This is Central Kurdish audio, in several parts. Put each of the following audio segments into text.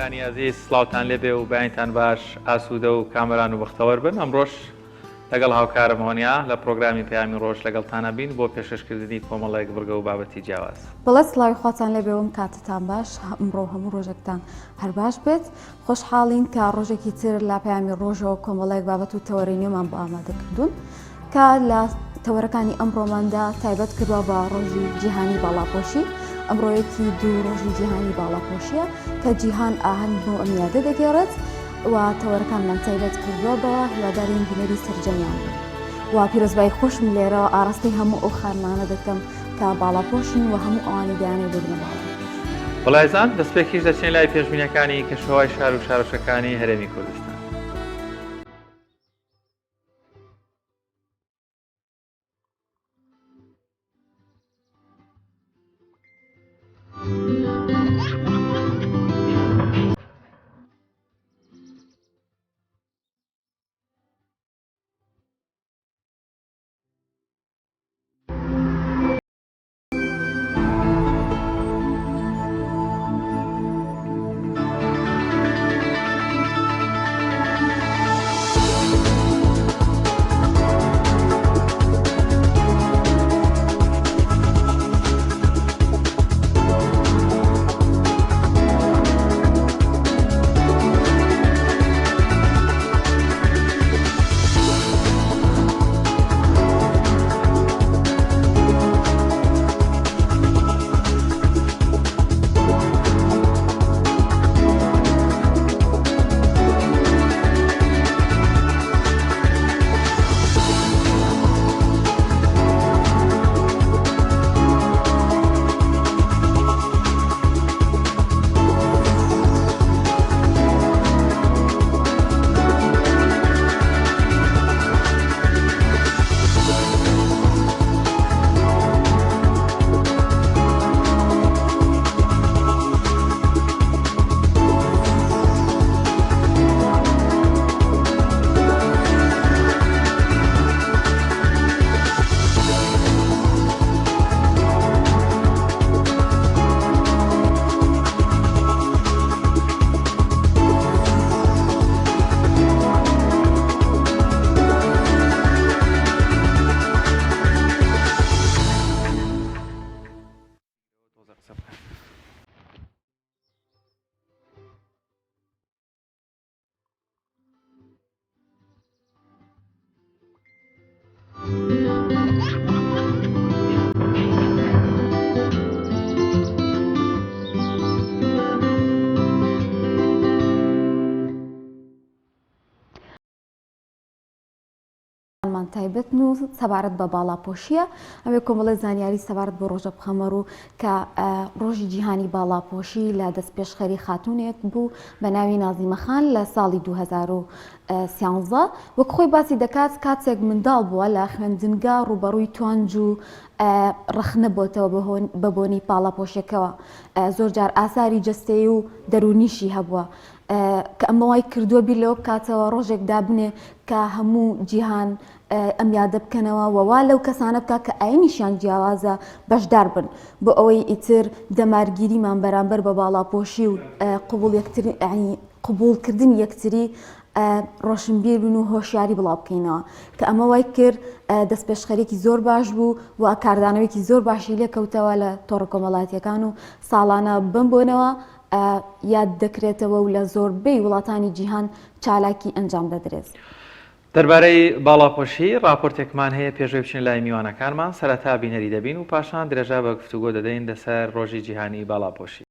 بینەرانی ئازیز سڵاوتان لێبێ و بەینتان باش ئاسوودە و کامەران و بەختەوەر بن ئەمڕۆش لەگەڵ هاوکارم هۆنیا لە پرۆگرامی پەیامی ڕۆژ لەگەڵتانە بین بۆ پێشکەشکردنی کۆمەڵێک بڕگە و بابەتی جیاواز. بەڵێ سڵاوی خواتان لێبێ و ئەم کاتەتان باش ئەمڕۆ هەموو ڕۆژێکتان هەر باش بێت خۆشحاڵین کە ڕۆژێکی تر لە پەیامی ڕۆژەوە کۆمەڵێک بابەت و تەوەرەی نوێمان بۆ ئامادە کردوون کە لە تەوەرەکانی ئەمڕۆماندا تایبەت کردووە بە ڕۆژی جیهانی باڵاپۆشی ئەمڕۆیەکی دوو ڕۆژی جیهانی باڵاپۆشیە کە جیهان ئاهەنگ بۆ ئەم یادە دەگێڕێت و تەوەرەکانمان تایبەت کردووە بەوە هیوادارین بینەری سەرجەمیان بن و پیرۆزبایی خۆشم لێرەوە ئاراستەی هەموو ئەو خانمانە دەکەم کە باڵاپۆشن و هەموو ئەوانی دەیانەوێت ببنە باڵاپۆش. وەڵایزان دەستپێکیش دەچینە لای پێشبینیەکانی کەشوهەوای شار و شارۆچکەکانی هەرێمی کوردستان. مان تایبەتن و سەبارەت بە باڵاپۆشیە ئەوێ کۆمەڵی زانیاری سەبارەت بۆ ڕۆژە بخەمە ڕوو کە ڕۆژی جیهانی باڵاپۆشی لە دەستپێشخەری خاتونێک بوو بە ناوی نازیمە خان لە ساڵی 2013 وەک خۆی باسی دەکات کاتێک منداڵ بووە لە خوێندنگا ڕووبەڕووی توانج و ڕەخنە بۆتەوە بە بۆنی پاڵاپۆشەکەوە زۆر جار ئازاری جەستەیی و دەروونیشی هەبووە کە ئەمە وای کردووە بیر لەوە بکاتەوە ڕۆژێک دابنێ کە هەموو جیهان ئەم یادە بکەنەوە و وا لەو کەسانە بکات کە ئاینیشیان جیاوازە بەشدار بن بۆ ئەوەی ئیتر دەمارگیریمان بەرامبەر بە باڵاپۆشی و قبوڵ یەکتری قبوڵکردنی یەکتری ڕۆشنبیر بن و هۆشیاری بڵاو بکەینەوە کە ئەمە وای کرد دەستپێشخەرێکی زۆر باش بوو و کاردانەوەیەکی زۆر باشی لێکەوتەوە لە تۆڕە کۆمەڵایەتیەکان و ساڵانە بەم بۆنەوە یاد دەکرێتەوە و لە زۆربەی وڵاتانی جیهان چالاکی ئەنجام دەدرێت. دەربارەی باڵاپۆشی ڕاپۆرتێکمان هەیە پێش ئەوەی بچینە لای میوانەکانمان سەرەتا بینەری دەبین و پاشان درێژە بە گفتوگۆ دەدەین لەسەر ڕۆژی جیهانی باڵاپۆشی.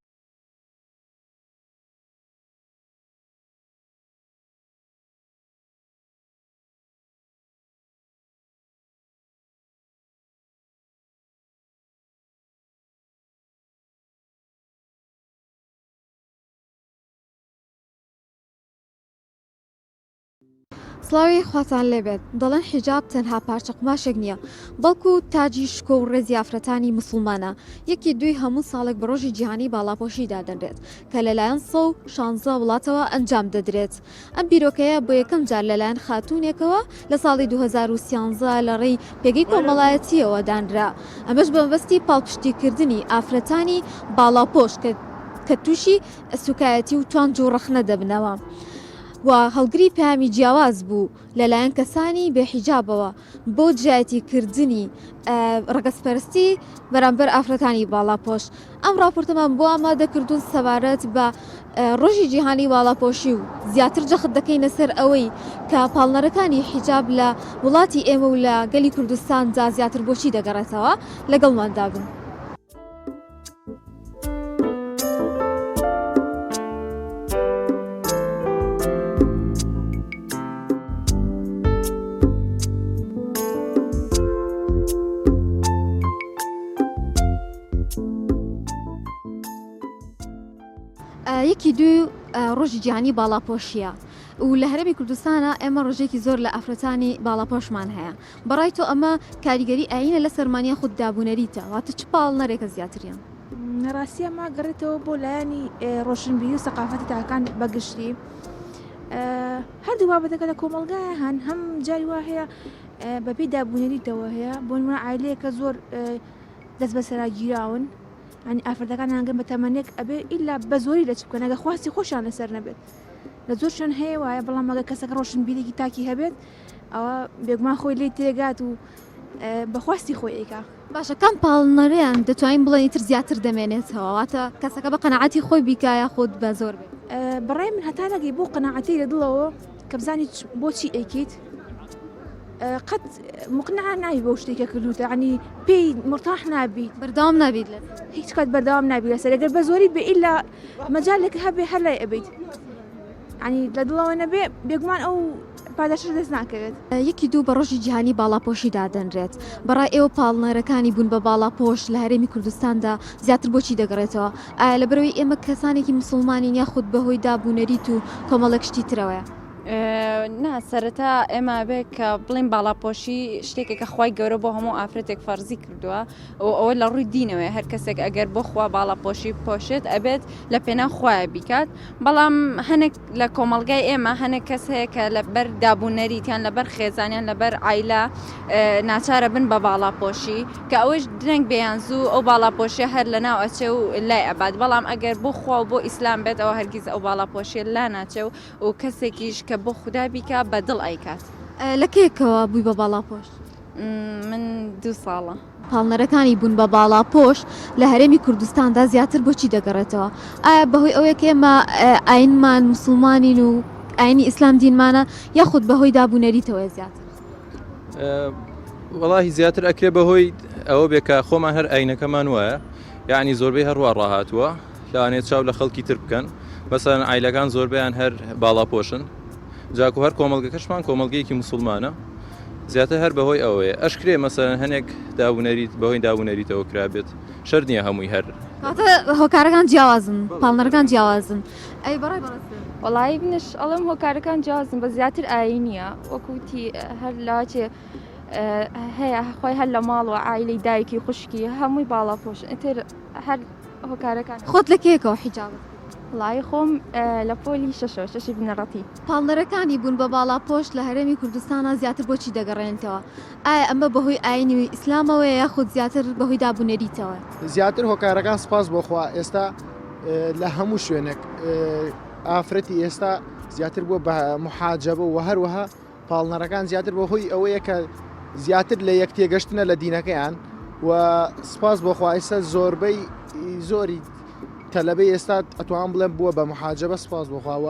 سڵاوی خواتان لێبێت دەڵێن حیجاب تەنها پارچە قوماشێک نییە بەڵکو تاجی شکۆ و ڕێزی ئافرەتانی موسڵمانە یەکی دووی هەموو ساڵێک بە ڕۆژی جیهانی باڵاپۆشی دادەنرێت کە لەلایەن 116 وڵاتەوە ئەنجام دەدرێت ئەم بیرۆکەیە بۆ یەکەم جار لەلایەن خاتوونێکەوە لە ساڵی 2013 لە ڕێی پێگەی کۆمەڵایەتییەوە دانرا ئەمەش بە مەبەستی پاڵپشتیکردنی ئافرەتانی باڵاپۆش کە. کە تووشی سوکایەتی و توانج و ڕەخنە دەبنەوە و هەڵگری پەیامی جیاواز بوو لەلایەن کەسانی بێ حیجابەوە بۆ دژایەتی کردنی ڕەگەزپەرستی بەرامبەر ئافرەتانی باڵاپۆش. ئەم ڕاپۆرتەمان بۆ ئامادە کردوون سەبارەت بە ڕۆژی جیهانی باڵاپۆشی و زیاتر جەخت دەکەینە سەر ئەوەی کە پاڵنەرەکانی حیجاب لە وڵاتی ئێمە و لە گەلی کوردستاندا زیاتر بۆچی دەگەڕێتەوە، لەگەڵماندا بن. یەکی دوو ڕۆژی جیهانی باڵاپۆشیە و لە هەرێمی کوردستانە ئێمە ڕژێکی زۆر لە ئافرەتانی باڵاپۆشمان هەیە بەڕای تۆ ئەمە کاریگەری ئایینە لەسەرمان یاخود دابونەریتە واتە چ پاڵنەرێکە زیاتریان؟ ڕاستی ئەمە گەڕێتەوە بۆ لایەنی ڕۆشنبیری و سەقافەتی تاکان بە گشتی هەردوو بابەتەکە لە کۆمەڵگایە هەن هەم جاری وا هەیە بەپێی دابونەریتەوە هەیە بۆ نمونە عایلەیەکە زۆر دەست بەسەرا گیراون ینی ئافرەتەکان هەنگن بە تەمەنێک ئەبێ ئیلا بە زۆری لە چ بکەن ئەگە خواستی خۆشیان لەسەر نەبێت لە زۆر شوێن هەیە وایە بەڵام ئەگەر کەسەکە ڕۆشنبیرێکی تاکی هەبێت ئەوە بێگومان خۆی لێی تێگات و بە خواستی خۆی ئەیکا. باشە کام پاڵنەریان دەتوانین بڵێین ئیتر زیاتر دەمێنێتەوە واتە کەسەکە بە قەناعەتی خۆی بیکا یاخود بە زۆر بێت؟ بەڕای من هەتا نەگەی بۆ قەناعەتی لە دڵەوە کە بزانی بۆچی ئەیکەیت قەت مقنع نابی بەو شتێک کە کردوتە عنی پێی مرتاح نابیت بەردەوام نابیت لە هیچ کات بەردەوام نابی لەسەر ئەگەر بە زۆری بێ ئیلا مەجالێک هەبێ هەر لای ئەبیت عنی لە دڵەوە نەبێ بێگومان ئەو پاداشتە دەست ناکەوێت. یەکی دوو بە ڕۆژی جیهانی باڵاپۆشی دادەنرێت، بەڕای ئێوە پاڵنەرەکانی بوون بە باڵاپۆش لە هەرێمی کوردستاندا زیاتر بۆچی دەگەڕێتەوە؟ ئایا لەبەرئەوەی ئێمە کەسانێکی موسڵمانین یاخود بەهۆی داب و نەریت و کۆمەڵێک شتی ترەوەیە؟ نا سەرەتا ئێمە بێ کە بڵێین باڵاپۆشی شتێکە کە خوای گەورە بۆ هەموو ئافرەتێک فەرزی کردووە و ئەوە لە ڕووی دینەوەیە هەر کەسێک ئەگەر بۆ خوا باڵاپۆشی بپۆشێت ئەبێت لە پێناو خوایە بیکات بەڵام هەنێک لە کۆمەڵگای ئێمە هەنێک کەس هەیە کە لەبەر دابوو نەریتیان لەبەر خێزانیان لەبەر عایلە ناچارە بن بە باڵاپۆشی کە ئەوەش درەنگ بێیان زوو ئەو باڵاپۆشیە هەر لەناو ئەچێ و لای ئەبات بەڵام ئەگەر بۆ خوا و بۆ ئیسلام بێت ئەوە هەرگیز ئەو باڵاپۆشیە لا ناچێ و و کەسێکیش کە بۆ خودا بیکا بە دڵ ئەیکات. لە کەیەکەوە بووی بە باڵاپۆش؟ من دوو ساڵە. پاڵنەرەکانی بوون بە باڵاپۆش لە هەرێمی کوردستاندا زیاتر بۆچی دەگەڕێتەوە؟ ئایا بەهۆی ئەوەیە کە ئێمە ئاینمان موسڵمانین و ئاینی ئیسلام دینمانە یاخود بەهۆی داب و نەریتەوەیە زیاتر؟ وەڵاهی زیاتر ئەکرێ بەهۆی ئەوە بێ کە خۆمان هەر ئاینەکەمان وایە یعنی زۆربەی هەروە ڕاهاتووە لەوانەیە چاو لە خەڵکی تر بکەن مەسەلەن عایلەکان زۆربەیان هەر باڵاپۆشن جاکو هەر کۆمەڵگەکەشمان کۆمەڵگەیەکی موسڵمانە زیاتر هەر بەهۆی ئەوەیە ئەشکرێ مەسەلەن هەنێک دابونەریت بەهۆی دابونەریتەوە کرابێت شەرت نییە هەمووی هەر کەواتە هۆکارەکان جیاوازن پاڵنەرەکان جیاوازن ئەی بەڕای بەڕێزت؟ وەڵایی منش ئەڵێم هۆکارەکان جیاوازن بە زیاتر ئاینیە وەکو وتی هەر لاچێ هەیە خۆی هەر لە ماڵ و عایلەی دایکی خوشکی هەمووی باڵاپۆش ئیتر هەر هۆکارەکان. خۆت لە کەیەکەوە حیجابت کردووە؟ وەڵایی خۆم لە پۆلی شەشەوە شەشی بنەڕەتی. پاڵنەرەکانی بوون بە باڵاپۆش لە هەرێمی کوردستانا زیاتر بۆچی دەگەڕێنتەوە؟ ئایا ئەمە بەهۆی ئاینی ئیسلامەوەیە یاخود زیاتر بەهۆی داب و نەریتەوەیە؟ زیاتر هۆکارەکان سپاس بۆ خوا ئێستا لە هەموو شوێنێک ئافرەتی ئێستا زیاتر بووە بە محاجەبە و هەروەها پاڵنەرەکان زیاتر بە هۆی ئەوەیە کە زیاتر لە یەک تێگەشتنە لە دینەکەیان و سپاس بۆ خوا ئێستا زۆربەی زۆری تەلەبەی ئێستا ئەتوان بڵێم بووە بە محاجەبە سپاس بۆ خوا و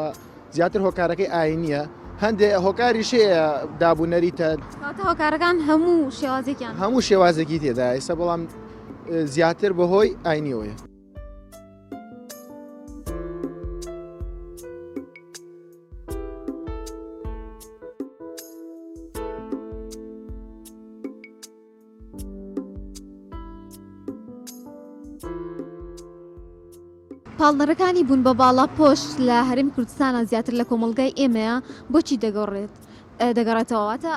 زیاتر هۆکارەکەی ئاینیە هەندێ هۆکاریش هەیە داب و نەریتە کەواتە هۆکارەکان هەموو شێوازێکیان هەموو شێوازێکی تێدا ئێستا بەڵام زیاتر بەهۆی ئاینیەوەیە. پاڵنەرەکانی بوون بە باڵاپۆش لە هەرێمی کوردستانە زیاتر لە کۆمەڵگای ئێمەیە بۆچی دەگۆڕێت دەگەڕێتەوە واتە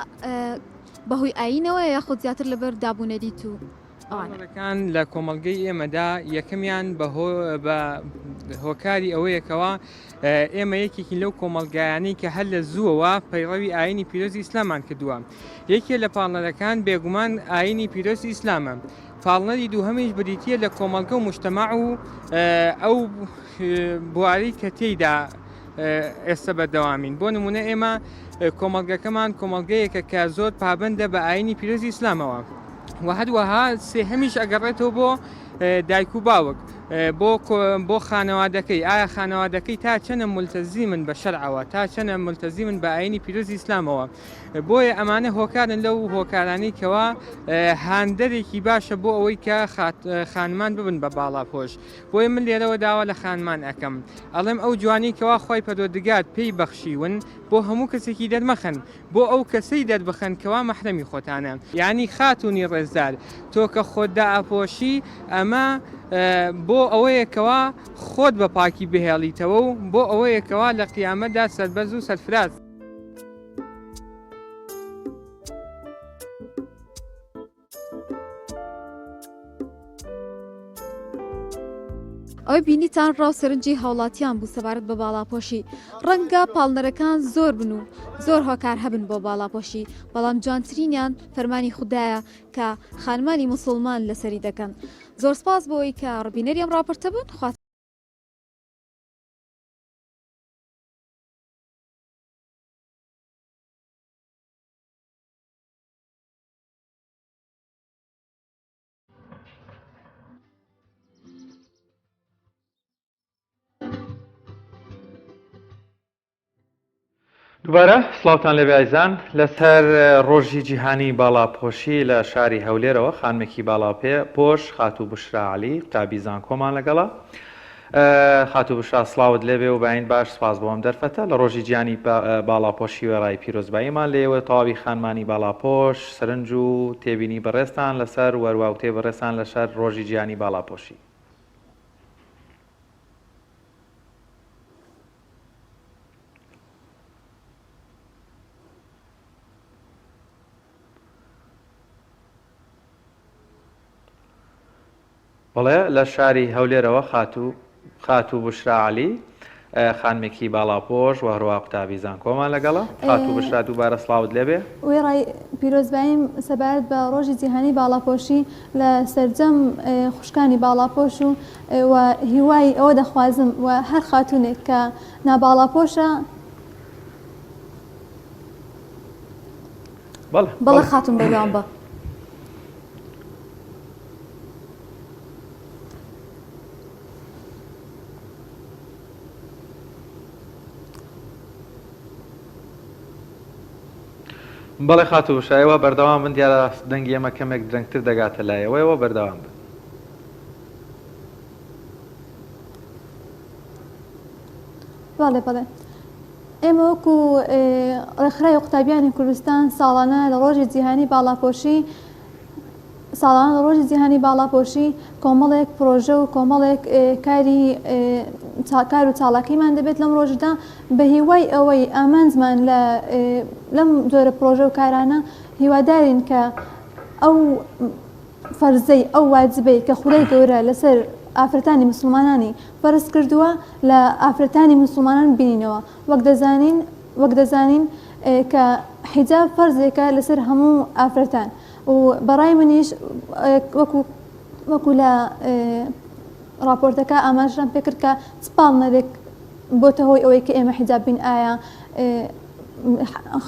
بەهۆی ئایینەوەیە یاخود زیاتر لەبەر دابونەریت و. ئەوانە. پاڵنەرەکان لە کۆمەڵگەی ئێمەدا یەکەمیان بە هۆ بە هۆکاری ئەوەیە کەوا ئێمە یەکێکین لەو کۆمەڵگایانەی کە هەر لە زووەوە پەیڕەوی ئایینی پیرۆزی ئیسلامان کردووە. یەکێ لە پاڵنەرەکان بێگومان ئایینی پیرۆزی ئیسلامە. پاڵنەری دووهەمیش بریتییە لە کۆمەڵگە و موجتەمەع و ئەو بوارەی کە تێیدا ئێستا بەردەوامین. بۆ نموونە ئێمە کۆمەڵگەکەمان کۆمەڵگەیەکە کە زۆر پابەندە بە ئایینی پیرۆزی ئیسلامەوە و هەروەها سێهەمیش ئەگەڕێتەوە بۆ دایک و باوک بۆ بۆ خانەوادەکەی ئایا خانەوادەکەی تا چەنە ملتەزیمن بە شەرعەوە تا چەنە ملتەزیمن بە ئایینی پیرۆزی ئیسلامەوە بۆیە ئەمانە هۆکارن لەو هۆکارانەی کەوا هاندەرێکی باشە بۆ ئەوەی کە خانمان ببن بە باڵاپۆش بۆیە من لێرەوە داوا لە خانمان ئەکەم ئەڵێم ئەو جوانی کەوا خوای پەروەردگار پێی بەخشیون بۆ هەموو کەسێکی دەرمەخەن بۆ ئەو کەسەی دەربخەن کەوا مەحرەمی خۆتانە یانی خاتوونی ڕێزدار تۆ کە خۆت دائەپۆشی ئەمە بۆ ئەوەیە کەوا خۆت بە پاکی بهێڵیتەوە و بۆ ئەوەیە کەوا لە قیامەتدا سەربەرز و سەرفراز. ئەوەی بینیتان ڕاو سەرنجی هاوڵاتیان بوو سەبارەت بە باڵاپۆشی ڕەنگە پاڵنەرەکان زۆر بن و زۆر هۆکار هەبن بۆ باڵاپۆشی بەڵام جوانترینیان فەرمانی خودایە کە خانمانی موسڵمان لەسەری دەکەن زۆر سپاس بۆی کە ڕبینەری ئەم ڕاپۆرتە بوون خوا دووبارە سڵاوتان لێبێ ئایزان لەسەر ڕۆژی جیهانی باڵاپۆشی لە شاری هەولێرەوە خانمێکی باڵا پێ پۆش خاتوو بشرا عەلی قوتابی زانکۆمان لەگەڵە خاتوو بشرا سڵاوت لێبێ و بەین باش سپاس بۆ ئەم دەرفەتە لە ڕۆژی جیهانی باڵاپۆشی وێڕای پیرۆزباییمان لێوە تەواوی خانمانی باڵاپۆش سەرنج و تێبینی بەڕێزتان لەسەر وەروا وتەی بەڕێزتان لەسەر ڕۆژی جیهانی باڵاپۆشی. بەڵێ لە شاری هەولێرەوە خاتوو خاتوو بوشرا عەلی خانمێکی باڵاپۆش و هەروەها قوتابی زانکۆمان لەگەڵە. خاتوو بوشرا دووبارە سڵاوت لێبێ. وێڕای پیرۆزباییم سەبارەت بە ڕۆژی جیهانی باڵاپۆشی لە سەرجەم خوشکانی باڵاپۆش و و هیوای ئەوە دەخوازم و هەر خاتوونێک کە ناباڵاپۆشە، بەڵێ بەڵێ خاتوون بەردەوام بە. بەڵێ خاتوو بشرا ئێوە بەردەوام بن دیارە دەنگی ئێمە کەمێک درەنگتر دەگاتە لای ئێوە ئێوە بەردەوام بن. بەڵێ بەڵێ ئێمە وەکو ڕێکخراوی قوتابیانی کوردستان ساڵانە لە ڕۆژی جیهانی باڵاپۆشی ساڵانە لە ڕۆژی جیهانی باڵاپۆشی کۆمەڵێک پرۆژە و کۆمەڵێک کاری کار و چاڵاکیمان دەبێت لەم ڕۆژدا بە هیوای ئەوەی ئامانجمان لە لەم جۆرە پرۆژە و کارانە هیوادارین کە ئەو فەرزەی ئەو واجبەی کە خودای گەورە لەسەر ئافرەتانی مسلمانانی فەرز کردووە لە ئافرەتانی مسلمانان بینینەوە وەک دەزانین وەک دەزانین کە حیجاب فەرزێکە لەسەر هەموو ئافرەتان و بەڕای منیش وەکو وەکو لە ڕاپۆرتەکە ئاماژەم پێکرد کە چ پاڵنەرێک بۆتە هۆی ئەوەی کە ئێمە حیجاب بین ئایا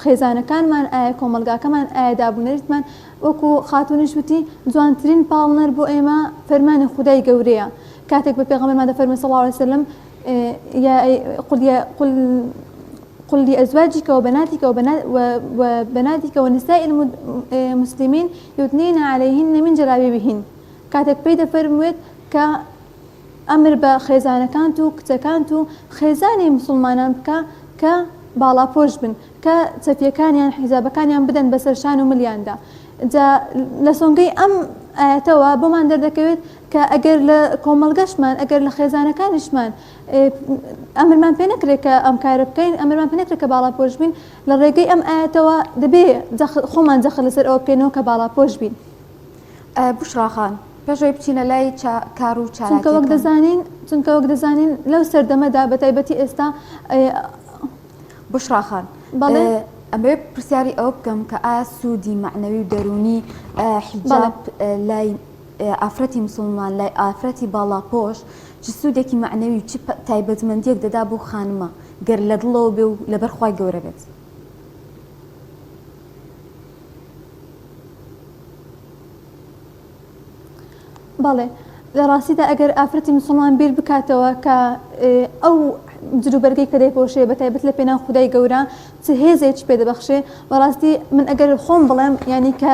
خێزانەکانمان ئایا کۆمەڵگاکەمان ئایا دابونەریتمان وەکو خاتونیش وتی جوانترین پاڵنەر بۆ ئێمە فەرمانی خودای گەورەیە کاتێک بە پێغەمبەرمان دەفەرموێ صلی الله علیه وسلم یا قل یا قل قل لأزواجك وبناتك وبنات وبناتك ونساء المسلمين يدنين عليهن من جلابيبهن کاتێک پێی دەفەرموێت کە ئەمر بە خێزانەکانت و کچەکانت و خێزانی مسوڵمانان بکە کە باڵاپۆش بن کە چەفیەکانیان حیجابەکانیان بدەن بەسەر شان و ملیاندا جا لە سۆنگەی ئەم ئایەتەوە بۆمان دەردەکەوێت کە ئەگەر لە کۆمەڵگەشمان ئەگەر لە خێزانەکانیشمان ئەمرمان پێ نەکرێت کە ئەم کارە بکەین ئەمرمان پێ نەکرێت کە باڵاپۆش بین لە ڕێگەی ئەم ئایەتەوە دەبێ خۆمان جەخت لەسەر ئەوە بکەینەوە کە باڵاپۆش بین. بوشرا خان پێش ئەوەی بچینە لای کار و چونکە وەک چالاکیەکان. دەزانین چونکە وەک دەزانین لەو سەردەمەدا بە تایبەتی ئێستا بوشرا خان بەڵێ. ئەمەوێ پرسیاری ئەوە بکەم کە ئایا سوودی مەعنەوی و دەروونی بەڵێ. حیجاب لای ئافرەتی مسوڵمان لای ئافرەتی باڵاپۆش چ سوودێکی مەعنەوی و چ تایبەتمەندیەک دەدا بۆ خانمە گەر لە دڵەوە بێ و لەبەر خوای گەورە بێت؟ بەڵێ لە ڕاستیدا ئەگەر ئافرەتی مسوڵمان بیر بکاتەوە کە ئەو جلوبەرگەی کە دەیپۆشێ بە تایبەت لە پێناو خودای گەورە چ هێزێکی پێ دەبەخشێ بەڕاستی من ئەگەر خۆم بڵێم یعنی کە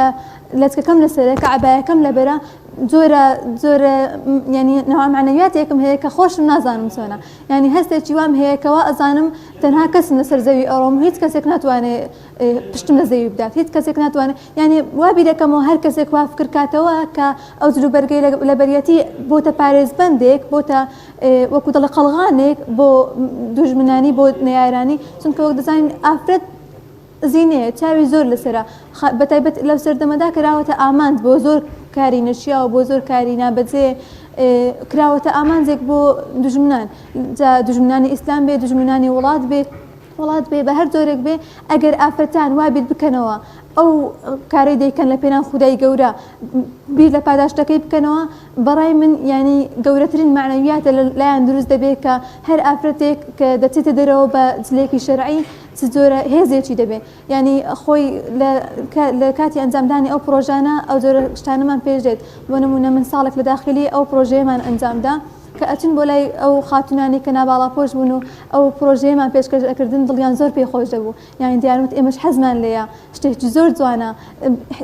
لەچکەکەم لەسەرە کە عەبایەکەم لەبەرە جۆرە جۆرە یعنی نەوە معنەویاتێکم هەیە کە خۆشم نازانم چۆنە یعنی هەستێکی وام هەیە کەوا ئەزانم تەنها کەسم لەسەر زەوی ئەڕۆم هیچ کەسێک ناتوانێ پشتم لە زەوی بدات هیچ کەسێک ناتوانێت یعنی وا بیرەکەمەوە هەر کەسێک وا فکر کاتەوە کە ئەو جلوبەرگەی لەبەریەتی بۆتە پارێزبەندێک بۆتە وەکو دەڵێ قەڵغانێک بۆ دوژمنانی بۆ نەیارانی چونکە وەک دەزانین ئافرەت زینەیە چاوی زۆر لەسرە بەتایبەت لەو سەردەمەدا کراوەتە ئامانج بۆ زۆر کاری نەشیاوە بۆ زۆر کاری نابەجێ کراوەتە ئامانجێک بۆ دوژمنان جا دوژمنانی ئیسلام بێ دوژمنانی وڵات بێ وڵات بێ بە هەر جۆرێک بێ ئەگەر ئافرەتان وا بیر بکەنەوە ئەو کارەی دەیکەن لە پێناو خودای گەورە بیر لە پاداشتەکەی بکەنەوە بەڕای من یانی گەورەترین مەعنەویاتە لە لایان دروست دەبێت کە هەر ئافرەتێک کە دەچێتە دەرەوە بە جلێکی شەرعی چ جۆرە هێزێکی دەبێ یانی خۆی لە کاتی ئەنجامدانی ئەو پرۆژانە ئەو جۆرە شتانەمان پێش دێت بۆ نمونە من ساڵێک لە داخلی ئەو پرۆژەیەمان ئەنجامدا کە ئەچن بۆ لای ئەو خاتوونانەی کە ناباڵاپۆش بوون و ئەو پرۆژەیەمان پێشکەش ئەکردن دڵیان زۆر پێی خۆش دەبوو یانی دیان وت ئێمەش حەزمان لێیە شتێکی زۆر جوانە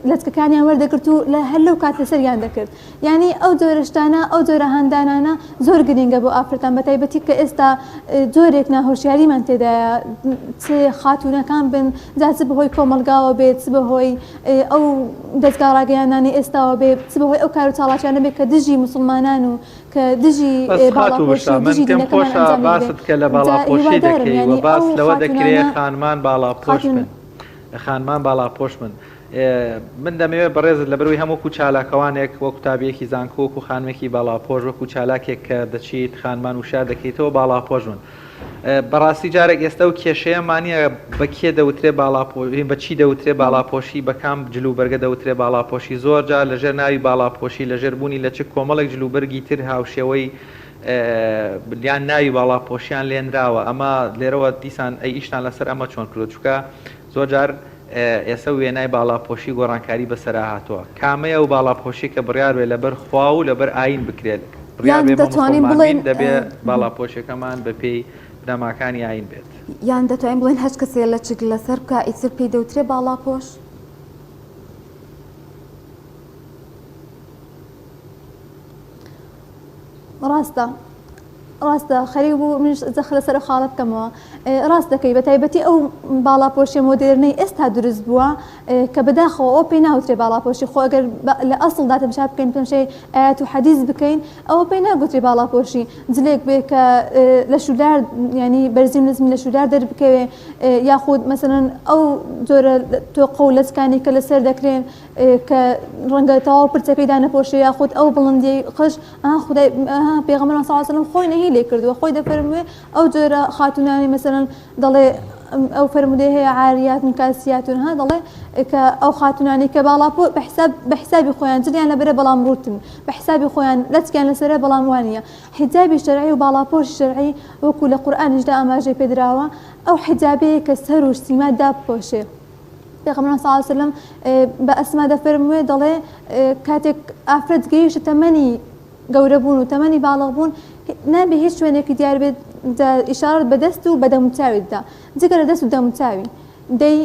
لەچکەکانیان وەردەگرت و لە هەر لەو کات لەسەریان دەکرد یانی ئەو جۆرە شتانە ئەو جۆرە هاندانانە زۆر گرینگە بۆ ئافرەتان بە تایبەتی کە ئێستا جۆرێک ناهۆشیاریمان تێدایە چ خاتوونەکان بن جا چ بەهۆی کۆمەڵگاوە بێت چ بەهۆی ئەو دەزگا ڕاگەیاندانەی ئێستاوە بێ چ بەهۆی ئەو کار و چاڵاکیانە بێ کە دژی موسڵمانان و کە دژی بەس خاتوو باڵاپۆشی بشرا و من دژی پێم دینەکەمان خۆشە ئەنجام دەدرێ باست کە لە جا باڵاپۆشی هیوادارم دەکەی و یانی باس ئەو لەوە دەکرێ خاتوونانە خانمان باڵاپۆش خاتوون بن خانمان باڵاپۆش بن من دەمەوێت بەڕێزت لەبەرئەوەی هەم وەکو چالاکەوانێک وەک قوتابیەکی زانکۆ وەکو خانمێکی باڵاپۆش وەکو چالاکێک کە دەچیت خانمان وشیار دەکەیتەوە باڵاپۆش بن بەڕاستی جارێک ئێستا ئەو کێشەیەمان نییە بە کێ دەوترێ باڵاپۆشی بە چی دەوترێ باڵاپۆشی بە کام جلوبەرگە دەوترێ باڵاپۆشی زۆر جار لەژێر ناوی باڵاپۆشی لەژێر بوونی لەچک کۆمەڵێک جلوبەرگی تر هاوشێوەی یان ناوی باڵاپۆشیان لێنراوە ئەمە لێرەوە دیسان ئەی ئیشتان لەسەر ئەمە چۆن کردووە چونکە زۆر جار ئێسە وێنای باڵاپۆشی گۆڕانکاری بەسەرا هاتووە. کامەیە ئەو باڵاپۆشیە کە بڕیار بێ لەبەر خوا و لەبەر ئایین بکرێت؟ بڕیار یان بێ ئێمە دەتوانین موسڵمان بڵێین بین دەبێ باڵاپۆشیەکەمان بە پێی بنەماکانی ئایین بێت. یان دەتوانین بڵێین هەچ کەسێ لەچک لەسەر بکا ئیتر پێی دەوترێ باڵاپۆش؟ ڕاستە ڕاستە خەریک بوو منیش جەخت لەسەر ئەو خاڵە بکەمەوە ڕاست دەکەی بە تایبەتی ئەو باڵاپۆشیە مۆدێرنەی ئێستا دروست بووە کە بەداخەوە ئەو پێی ناوترێ باڵاپۆشی خۆ ئەگەر لە ئەسڵدا تەمشا بکەین تەمشای ئاەت و حەدیث بکەین ئەوە پێی ناگوترێ باڵاپۆشی جلێک بێ کە لە شولار ینی بەرزی و نزمی لە شولار دەربکەوێ یاخود مەسەلەن ئەو جۆرە تۆقە و لەچکانی کە لەسەر دەکرێن کە ڕەنگە تەواو پرچەکەی دانەپۆشێ یاخود ئەو بڵندیەی قژ ئەها خودای ئەها پێغەمبەرمان صلی اللە علیه و سلم خۆی نەهی لێ کردووە خۆی دەفەرموێ ئەو جۆرە خاتوونانی مەسەلەن دەڵێ ئەو فەرموودەی هەیە عاریات کاسیات ها دەڵێ کە ئەو خاتوونانی کە باڵاپۆ بە حساب بە حسابی خۆیان جلیان لەبەرە بەڵام ڕووتن بە حسابی خۆیان لەچکیان لەسەرە بەڵام وانە حیجابی شەرعی و باڵاپۆشی شەرعی وەکو لە قورئانیشدا ئاماژەی پێدراوە ئەو حیجابەیە کە سەر و سیما دابپۆشێ پێغەمبەرمان صلی اللە علیە وسلم بە ئەسما دەفەرموێ دەڵێ کاتێک ئافرەت گەیشتە تەمەنی گەورە بوون و تەمەنی باڵغ بوون نابێ هیچ شوێنێکی دیار بێت ئیشارەت بە دەست و بە دەموچاوی دەدا جگە لە دەست و دەموچاوی دەی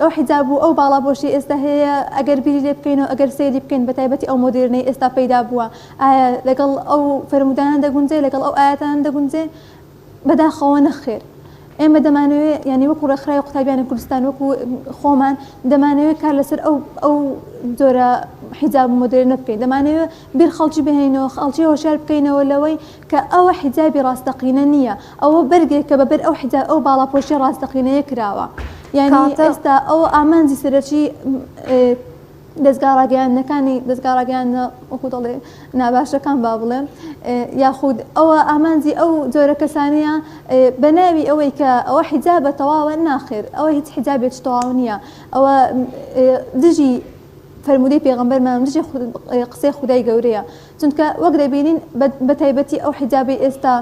ئەو حیجاب و ئەو باڵاپۆشی ئێستا هەیە ئەگەر بیری لێ بکەینەوە ئەگەر سەیری بکەین بە تایبەتی ئەو مۆدێرنەی ئێستا پەیدا بووە ئایا لەگەڵ ئەو فەرموودانە دەگونجێ لەگەڵ ئەو ئایەتانە دەگونجێ بەداخەوە نەخێر. ئێمە دەمانەوێ یانی وەکو ڕێکخراوی قوتابیانی کوردستان وەکو خۆمان دەمانەوێ کار لەسەر ئەو ئەو جۆرە حیجاب مۆدێرنە بکەین دەمانەوێ بیر خەڵکی بهێنینەوە خەڵکی هۆشیار بکەینەوە لەوەی کە ئەوە حیجابی ڕاستەقینە نییە ئەوە بەرگێکە بە بەر ئەو حیجاب ئەو باڵاپۆشیە ڕاستەقینەیە کراوە یانی کەواتە ئێستا ئەو ئامانجی سەرەکی. دەزگا ڕاگەیاندنەکانی دەزگا ڕاگەیاندنە وەکو دەڵێ ناباشەکان با بڵێم یاخود ئەوە ئامانجی ئەو جۆرە کەسانەیە بە ناوی ئەوەی کە ئەوە حیجابە تەواوە ناخێر ئەوە هیچ حیجابێک تەواو نییە ئەوە دژی فەرموودەی پێغەمبەرمان دژی قسەی خودای گەورەیە چونکە وەک دەبینین بە تایبەتی ئەو حیجابەی ئێستا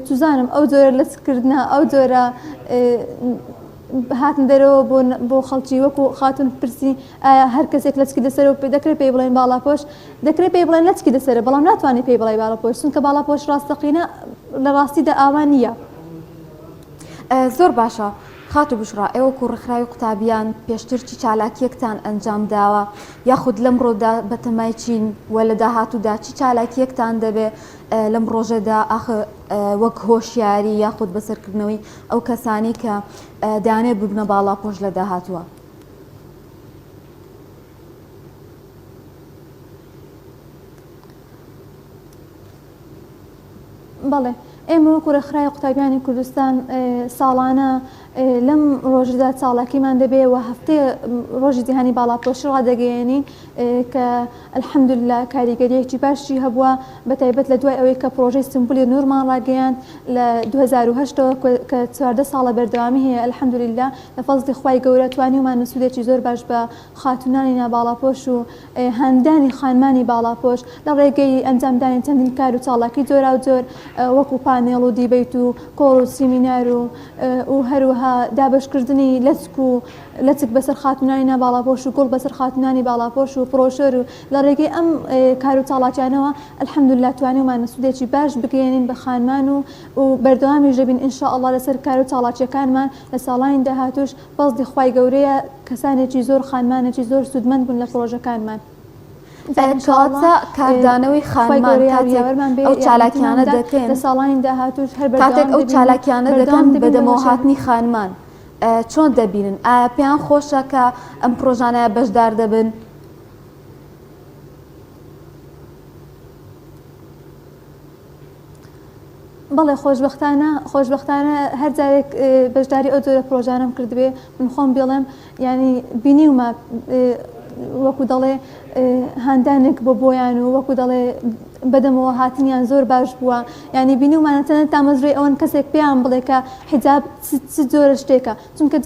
چوزانم ئەو جۆرە لەچککردنە ئەو جۆرە هاتن دەرەوە بۆ بۆ خەڵکی وەکو خاتون پرسی ئایا هەر کەسێک لەچکی لەسەرەوە پێ دەکرێت پێی بڵێن باڵاپۆش دەکرێت پێی بڵێن لەچکی لەسەرە بەڵام ناتوانێت پێی بڵێ باڵاپۆش چونکە باڵاپۆش ڕاستەقینە لە ڕاستیدا ئاوا نییە. زۆر باشە خاتوو بوشڕا ئێوە وەکو ڕێکخراوی قوتابیان پێشتر چی چالاکییەکتان ئەنجام داوە یاخود لەمڕۆدا بەتەمای چین و لە داهاتوودا چی چالاکییەکتان دەبێ لەم ڕۆژەدا ئاخر وەک هۆشیاری یاخود بەسەرکردنەوەی ئەو کەسانەی کە دەیانەوێت ببنە باڵاپۆش لە داهاتووە؟ بەڵێ ئێمە وەکو ڕێکخراوی قوتابیانی کوردستان ساڵانە لەم ڕۆژەدا چاڵاکیمان دەبێ و هەفتەی ڕۆژی جیهانی باڵاپۆشی ڕادەگەیەنین کە الحمدللە کاریگەریەکی باشی هەبووە بە تایبەت لە دوای ئەوەی کە پرۆژەی سمبولی نورمان ڕاگەیاند لە 2008 ەوە کە 14 ساڵە بەردەوامی هەیە الحمدللە لە فەزڵی خوای گەورە توانیومانە سوودێکی زۆر باش بە خاتوونانی ناباڵاپۆش و هاندانی خانمانی باڵاپۆش لە ڕێگەی ئەنجامدانی چەندین کار و چاڵاکی جۆراوجۆر وەکو پانێڵ و دیبەیت و کۆڕ و سیمینار و و هەروەها دابەشکردنی لەچک و لەچک بەسەر خاتوونانی ناباڵاپۆش و گوڵ بەسەر خاتوونانی باڵاپۆش و پرۆشۆر و لە ڕێگەی ئەم کار و چاڵاکیانەوە الحمدللە توانیومانە سوودێکی باش بگەیەنین بە خانمان و و بەردەوامیش دەبین ان شاء اللە لەسەر کار و چاڵاکیەکانمان لە ساڵانی داهاتووش فەزڵی خوای گەورەیە کەسانێکی زۆر خانمانێکی زۆر سوودمەند بوون لە پڕۆژەکانمان. جا ان شاء اللە کەواتە کاردانەوەی خوای خانمان گەورە یار و کاتێک یاوەرمان بێ ئەو چالاکیانە یارمەتیمان بدات دەکەن لە ساڵانی داهاتووش هەر کاتێک بەردەوام ئەو دەبین و چالاکیانە دەکەن بەردەوام دەبین لە بەدەمەوە هۆشیار هاتنی خانمان چۆن دەبینن ئایا پێیان خۆشە کە ئەم پڕۆژانەیە بەشدار دەبن؟ بەڵێ خۆشبەختانە خۆشبەختانە هەر جارێک بەشداری ئەو جۆرە پرۆژانەم کردبێ من خۆم بێڵێم ینی بینیومە وەکو دەڵێ هاندانێک بۆ بۆیان و وەکو دەڵێ بەدەمەوە هاتنیان زۆر باش بووە ینی بینیومانە تەنە تامەزرۆی ئەوەن کەسێک پێیان بڵێ کە حیجاب چ جۆرە شتێکە چونکە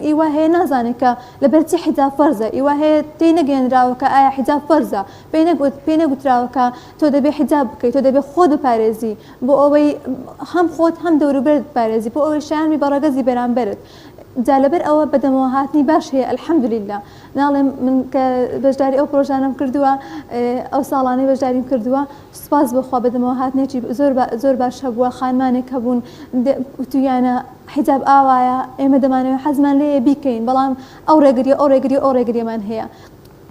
ئیوا هەیە نازانێت کە لەبەرچی حیجاب فەرزە ئیوا هەیە تێی نەگەێنراوە کە ئایا حیجاب فەرزە پێی نەگوت پێی نەگوتراوە کە تۆ دەبێ حیجاب بکەی تۆ دەبێ خۆت بپارێزی بۆ ئەوەی هەم خۆت هەم دەوروبەرت بپارێزی بۆ ئەوەی شایان بی بە ڕەگەزی بەرامبەرت جا لەبەر ئەوە بەدەمەوە هاتنی باش هەیە الحمدللە ناڵێم من کە بەشداری ئەو پرۆژانەم کردووە ئەو ساڵانەی بەشداریم کردووە سوپاس بۆ خوا بەدەمەوە هاتنێکی زۆر زۆر باش هەبووە خانمانێک هەبوون وتویانە حیجاب ئاوایە ئێمە دەمانەوێت حەزمان لێیە بیکەین بەڵام ئەو ڕێگری ئەو ڕێگری ئەو ڕێگریەمان هەیە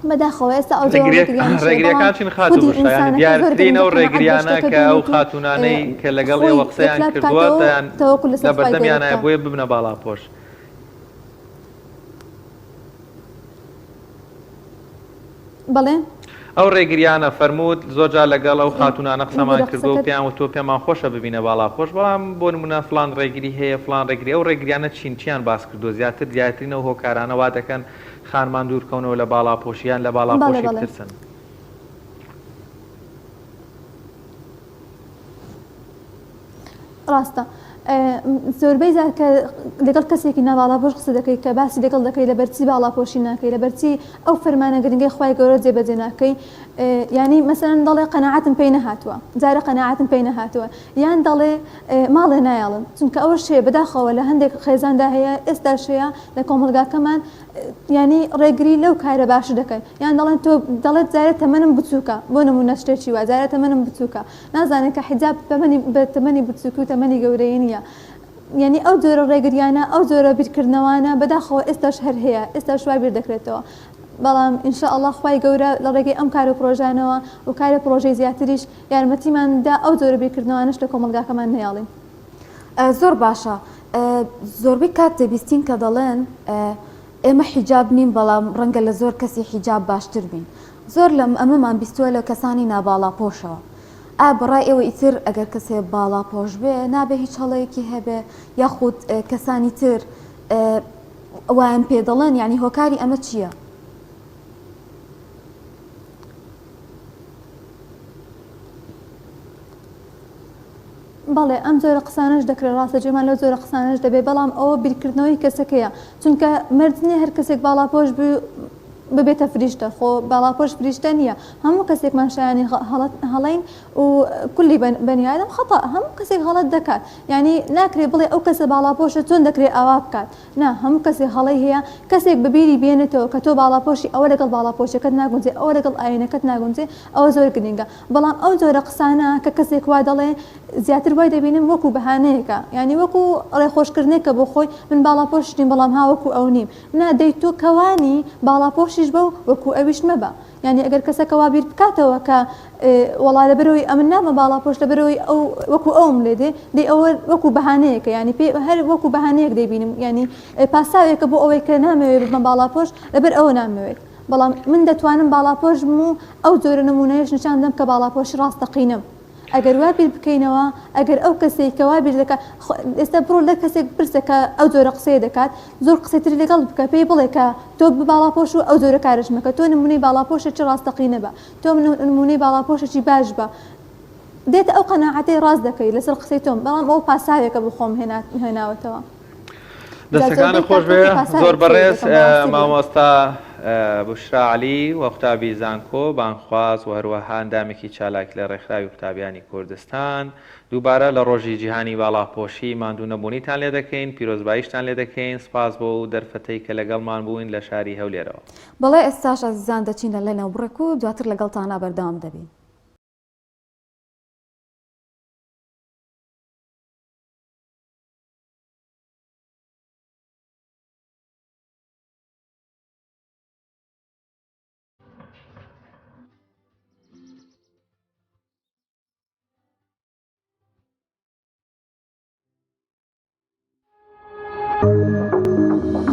بەداخەوە ئێستا ئەو جۆرە ڕێگریانەش هەیە بەڵام ڕێگریەکان چین خاتوو خودی بوشرا یانی ئینسانەکە زۆر دیارترین گرنگە ئەو قەناعەت بە ڕێگریانە شتەکە کە ئەو بێنێت و خاتوونانەی کە لەگەڵ خۆی ئێوە قسەیان یەکلا کردووە بکاتەوە و دەیان تەوەکول لە لەسەر خوای گەورە بەردەمیانایە بکا. بۆیە ببنە باڵاپۆش. بەڵێ. ئەو ڕێگریانە فەرمووت زۆر جار لەگەڵ ئەو خاتوونانە قسەمان ببورە کردووە و قسەکەت. پێیان وتووە پێمان خۆشە ببینە باڵاپۆش بەڵام بۆ نموونە فڵان ڕێگری هەیە فڵان ڕێگری ئەو ڕێگریانە چین چیان باس کردووە زیاتر دیارترین ئەو هۆکارانە وا دەکەن خانمان دوورکەونەوە لە باڵاپۆشی یان لە بەڵێ باڵاپۆشی بەڵێ. بترسن. ڕاستە زۆربەی جار کە لەگەڵ کەسێکی ناباڵاپۆش قسە دەکەی کە باسی لەگەڵ دەکەی لەبەرچی باڵاپۆشی ناکەی لەبەرچی ئەو فەرمانە گرنگەی خوای گەورە جێبەجێ ناکەی یانی مەسەلەن دەڵێ قەناعەتم پێی نەهاتووە جارە قەناعەتم پێی نەهاتووە یان دەڵێ ماڵێ نایەڵن چونکە ئەوەش هەیە بەداخەوە لە هەندێک خێزاندا هەیە ئێستاش هەیە لە کۆمەڵگاکەمان یانی ڕێگری لەو کارە باشە دەکەن یان دەڵێن تۆ دەڵێت جارێ تەمەنم بچووکە بۆ نموونە شتێکی وا جارێ تەمەنم بچووکە نازانێت کە حیجاب تەمەنی بە تەمەنی بچووکی و تەمەنی گەورەیی نییە یانی ئەو جۆرە ڕێگریانە ئەو جۆرە بیرکردنەوانە بەداخەوە ئێستاش هەر هەیە ئێستاش وا بیر دەکرێتەوە بەڵام ان شاء اللە خوای گەورە لە ڕێگەی ئەم کار و پڕۆژانەوە و کارە پڕۆژەی زیاتریش یارمەتیمان دا ئەو جۆرە بیرکردنەوانەش لە کۆمەڵگاکەمان نەیەڵین. زۆر باشە زۆربەی کات دەبیستین کە دەڵێن ئێمە حیجاب نین بەڵام ڕەنگە لە زۆر کەسی حیجاب باشتر بین زۆر لەم ئەمەمان بیستووە لە کەسانی ناباڵاپۆشەوە ئا بەڕای ئێوە ئیتر ئەگەر کەسێ باڵاپۆش بێ نابێ هیچ هەڵەیەکی هەبێ یاخود کەسانی تر وایان پێ دەڵێن یعنی هۆکاری ئەمە چییە؟ بەڵێ ئەم جۆرە قسانەش دەکرێت ڕاستە جێمان لەو جۆرە قسانەش دەبێت بەڵام ئەوە بیرکردنەوەی کەسەکەیە چونکە مەرج نییە هەر کەسێک باڵاپۆش بوو ببێتە فریشتە خۆ باڵاپۆش فریشتە نییە هەموو کەسێکمان شایانی هەڵەین و کولی بەنی ئادەم خەتا هەموو کەسێک غەڵەت دەکات یعنی ناکرێ بڵێ ئەو کەسە باڵاپۆشە چۆن دەکرێ ئاوا بکات نا هەموو کەسێک هەڵەی هەیە کەسێک بەبیری بێنێتەوە کە تۆ باڵاپۆشی ئەوە لەگەڵ باڵاپۆشەکەت ناگونجێ ئەوە لەگەڵ ئاینەکەت ناگونجێ ئەوە زۆر گرنگە بەڵام ئەو جۆرە قسانە کە کەسێک وا دەڵێ زیاتر وای دەبینم وەکو بەهانەیەکە یانی وەکو ڕێخۆشکردنێکە بۆ خۆی من باڵاپۆش نیم بەڵام ها وەکو ئەو نیم نا دەی تۆ کەوانی باڵاپۆشیش بە و وەکو ئەویش مەبە یانی ئەگەر کەسەکە وا بیر بکاتەوە کە وەڵا لەبەرەوەی ئەمن نابمە باڵاپۆش لەبەرەوەی ئەو وەکو ئەوم لێ دێ دەی ئەوە وەکو بەهانەیەکە یانی پێ هەر وەکو بەهانەیەک دەیبینم یانی پاساوێکە بۆ ئەوەی کە نامەوێ ببمە باڵاپۆش لەبەر ئەوە نامەوێت بەڵام من دەتوانم باڵاپۆش بم و ئەو جۆرە نموونەیەش نیشان بدەم کە باڵاپۆشی ڕاستەقینەم. ئەگەر وا بیر بکەینەوە، ئەگەر ئەو کەسەی کە وا بیر دەکات، خۆ ئێستا بڕۆ لە کەسێک بپرسە کە ئەو جۆرە قسەیە دەکات، زۆر قسەی تری لەگەڵ بکە، پێی بڵێ کە تۆ ببە باڵاپۆش و ئەو جۆرە کارەش مەکە، تۆ نموونەی باڵاپۆشێکی ڕاستەقینە بە، تۆ نموونەی باڵاپۆشێکی باش بە. دێتە ئەو قەناعەتەی ڕاست دەکەی لەسەر قسەی تۆم، بەڵام ئەوە پاساوێکە بۆ خۆم هێناوەتەوە. دەستەکانت خۆش بێ زۆر بەڕێز مامۆستا بوشرا عەلی و قوتابی زانکۆ بانگخواز و هەروەها ئەندامێکی چالاک لە ڕێکخراوی قوتابیانی کوردستان دووبارە لە ڕۆژی جیهانی باڵاپۆشی ماندوو نەبوونیتان لێ دەکەین پیرۆزباییشتان لێ دەکەین سپاس بۆ ئەو دەرفەتەی کە لەگەڵمان بووین لە شاری هەولێرەوە. بەڵێ ئێستاش ئازیزان دەچینە لای ناوبڕێک و دواتر لەگەڵتانا بەردەوام دەبین.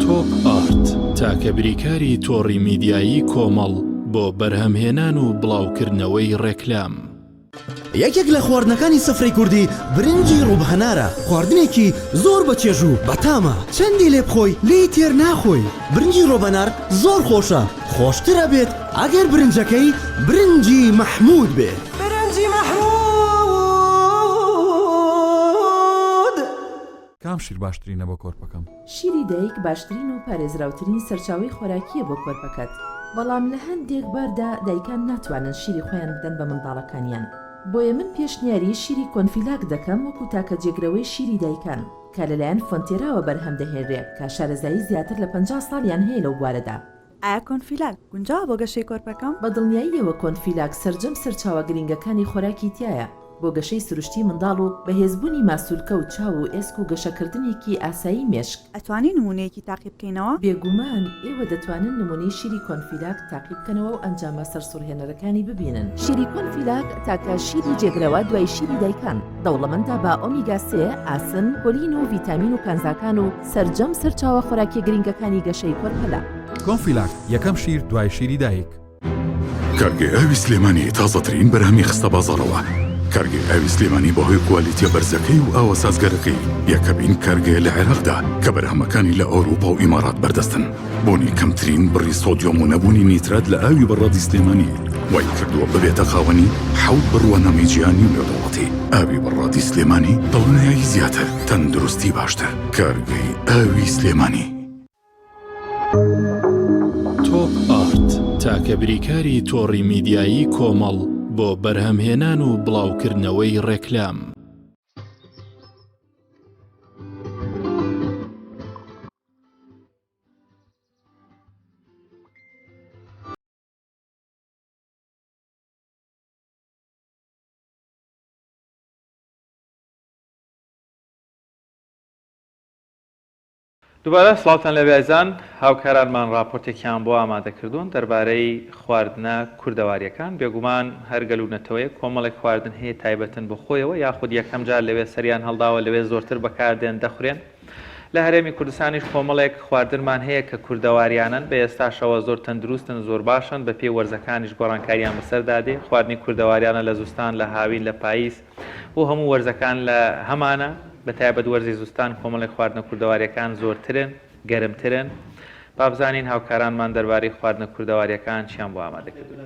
تۆپ ئارت تاکە بریکاری تۆڕی میدیایی کۆمەڵ بۆ بەرهەمهێنان و بڵاوکردنەوەی ڕێکلام. یەکێک لە خواردنەکانی سفرەی کوردی برنجی ڕووب هەنارە، خواردنێکی زۆر بە چێژ و بەتامە، چەندی لێ بخۆی لێی تێر ناخۆی، برنجی ڕۆبەنار زۆر خۆشە، خۆشتر ئەبێت ئەگەر برنجەکەی برنجی مەحمود بێ. برنجی مەحمود. کام شیر باشترینە بۆ کۆرپەکەم؟ شیری دایک باشترین و پارێزراوترین سەرچاوەی خۆراکییە بۆ کۆرپەکەت، بەڵام لە هەندێک باردا دایکان ناتوانن شیری خۆیان بدەن بە منداڵەکانیان، بۆیە من پێشنیاری شیری کۆنفیلاک دەکەم وەکو تاکە جێگرەوەی شیری دایکان کە لەلایەن فۆنتێراوە بەرهەم دەهێنرێ کە شارەزایی زیاتر لە 50 ساڵیان هەیە لەو بوارەدا. ئایا کۆنفیلاک گونجاوە بۆ گەشەی کۆرپەکەم؟ بە دڵنیاییەوە کۆنفیلاک سەرجەم سەرچاوە گرنگەکانی خۆراکی تیایە بۆ گەشەی سروشتی منداڵ و بەهێزبوونی ماسولکە و چاو و ئێسک و گەشەکردنێکی ئاسایی مێشک. ئەتوانین نموونەیەکی تاقی بکەینەوە؟ بێگومان ئێوە دەتوانن نموونەی شیری کۆنفیلاک تاقی بکەنەوە و ئەنجامە سەرسوڕهێنەرەکانی ببینن. شیری کۆنفیلاک تاکە شیری جێگرەوە دوای شیری دایکان، دەوڵەمەندە بە ئۆمیگا سێ، ئاسن، کۆلین و ڤیتامین و کانزاکان و سەرجەم سەرچاوە خۆراکیە گرنگەکانی گەشەی کۆرپەلە. کۆنفیلاک، یەکەم شیر دوای شیری دایک. کارگەی ئاوی سلێمانی تازەترین بەرهەمی خستە بازاڕەوە. کارگەی ئاوی سلێمانی بەهۆی کوالیتیە بەرزەکەی و ئاوە سازگەرەکەی یەکەمین کارگەیە لە عێراقدا کە بەرهەمەکانی لە ئەوروپا و ئیمارات بەردەستن. بوونی کەمترین بڕی سۆدیۆم و نەبوونی نیترات لە ئاوی بەڕادی سلێمانی وای کردووە ببێتە خاوەنی حەوت بڕوانامەی جیهانی و نێودەوڵەتی. ئاوی بەڕادی سلێمانی دڵنیایی زیاتر، تەندروستی باشتر. کارگەی ئاوی سلێمانی. تۆپ ئارت تاکە بریکاری تۆڕی میدیایی کۆمەڵ بۆ بەرهەمهێنان و بڵاوکردنەوەی ڕێکلام. دووبارە سڵاوتان لێبێ ئازیزان، هاوکارانمان ڕاپۆرتێکیان بۆ ئامادە کردوون دەربارەی خواردنە کوردەوارییەکان، بێگومان هەر گەل و نەتەوەیەک کۆمەڵێک خواردن هەیە تایبەتن بە خۆیەوە یاخود یەکەم جار لەوێ سەریان هەڵداوە لەوێ زۆرتر بەکاردێن دەخورێن، لە هەرێمی کوردستانیش کۆمەڵێک خواردنمان هەیە کە کوردەواریانەن بە ئێستاشەوە زۆر تەندروستن زۆر باشن بە پێی وەرزەکانیش گۆڕانکاریان بەسەردا دێ خواردنی کوردەواریانە لە زستان لە هاوین لە پاییز بۆ هەموو وەرزەکان لە هەمانە بە تایبەت وەرزی زستان کۆمەڵێک خواردنە کوردەواریەکان زۆرترن گەرمترن با بزانین هاوکارانمان دەربارەی خواردنە کوردەواریەکان چیان بۆ ئامادە کردوین.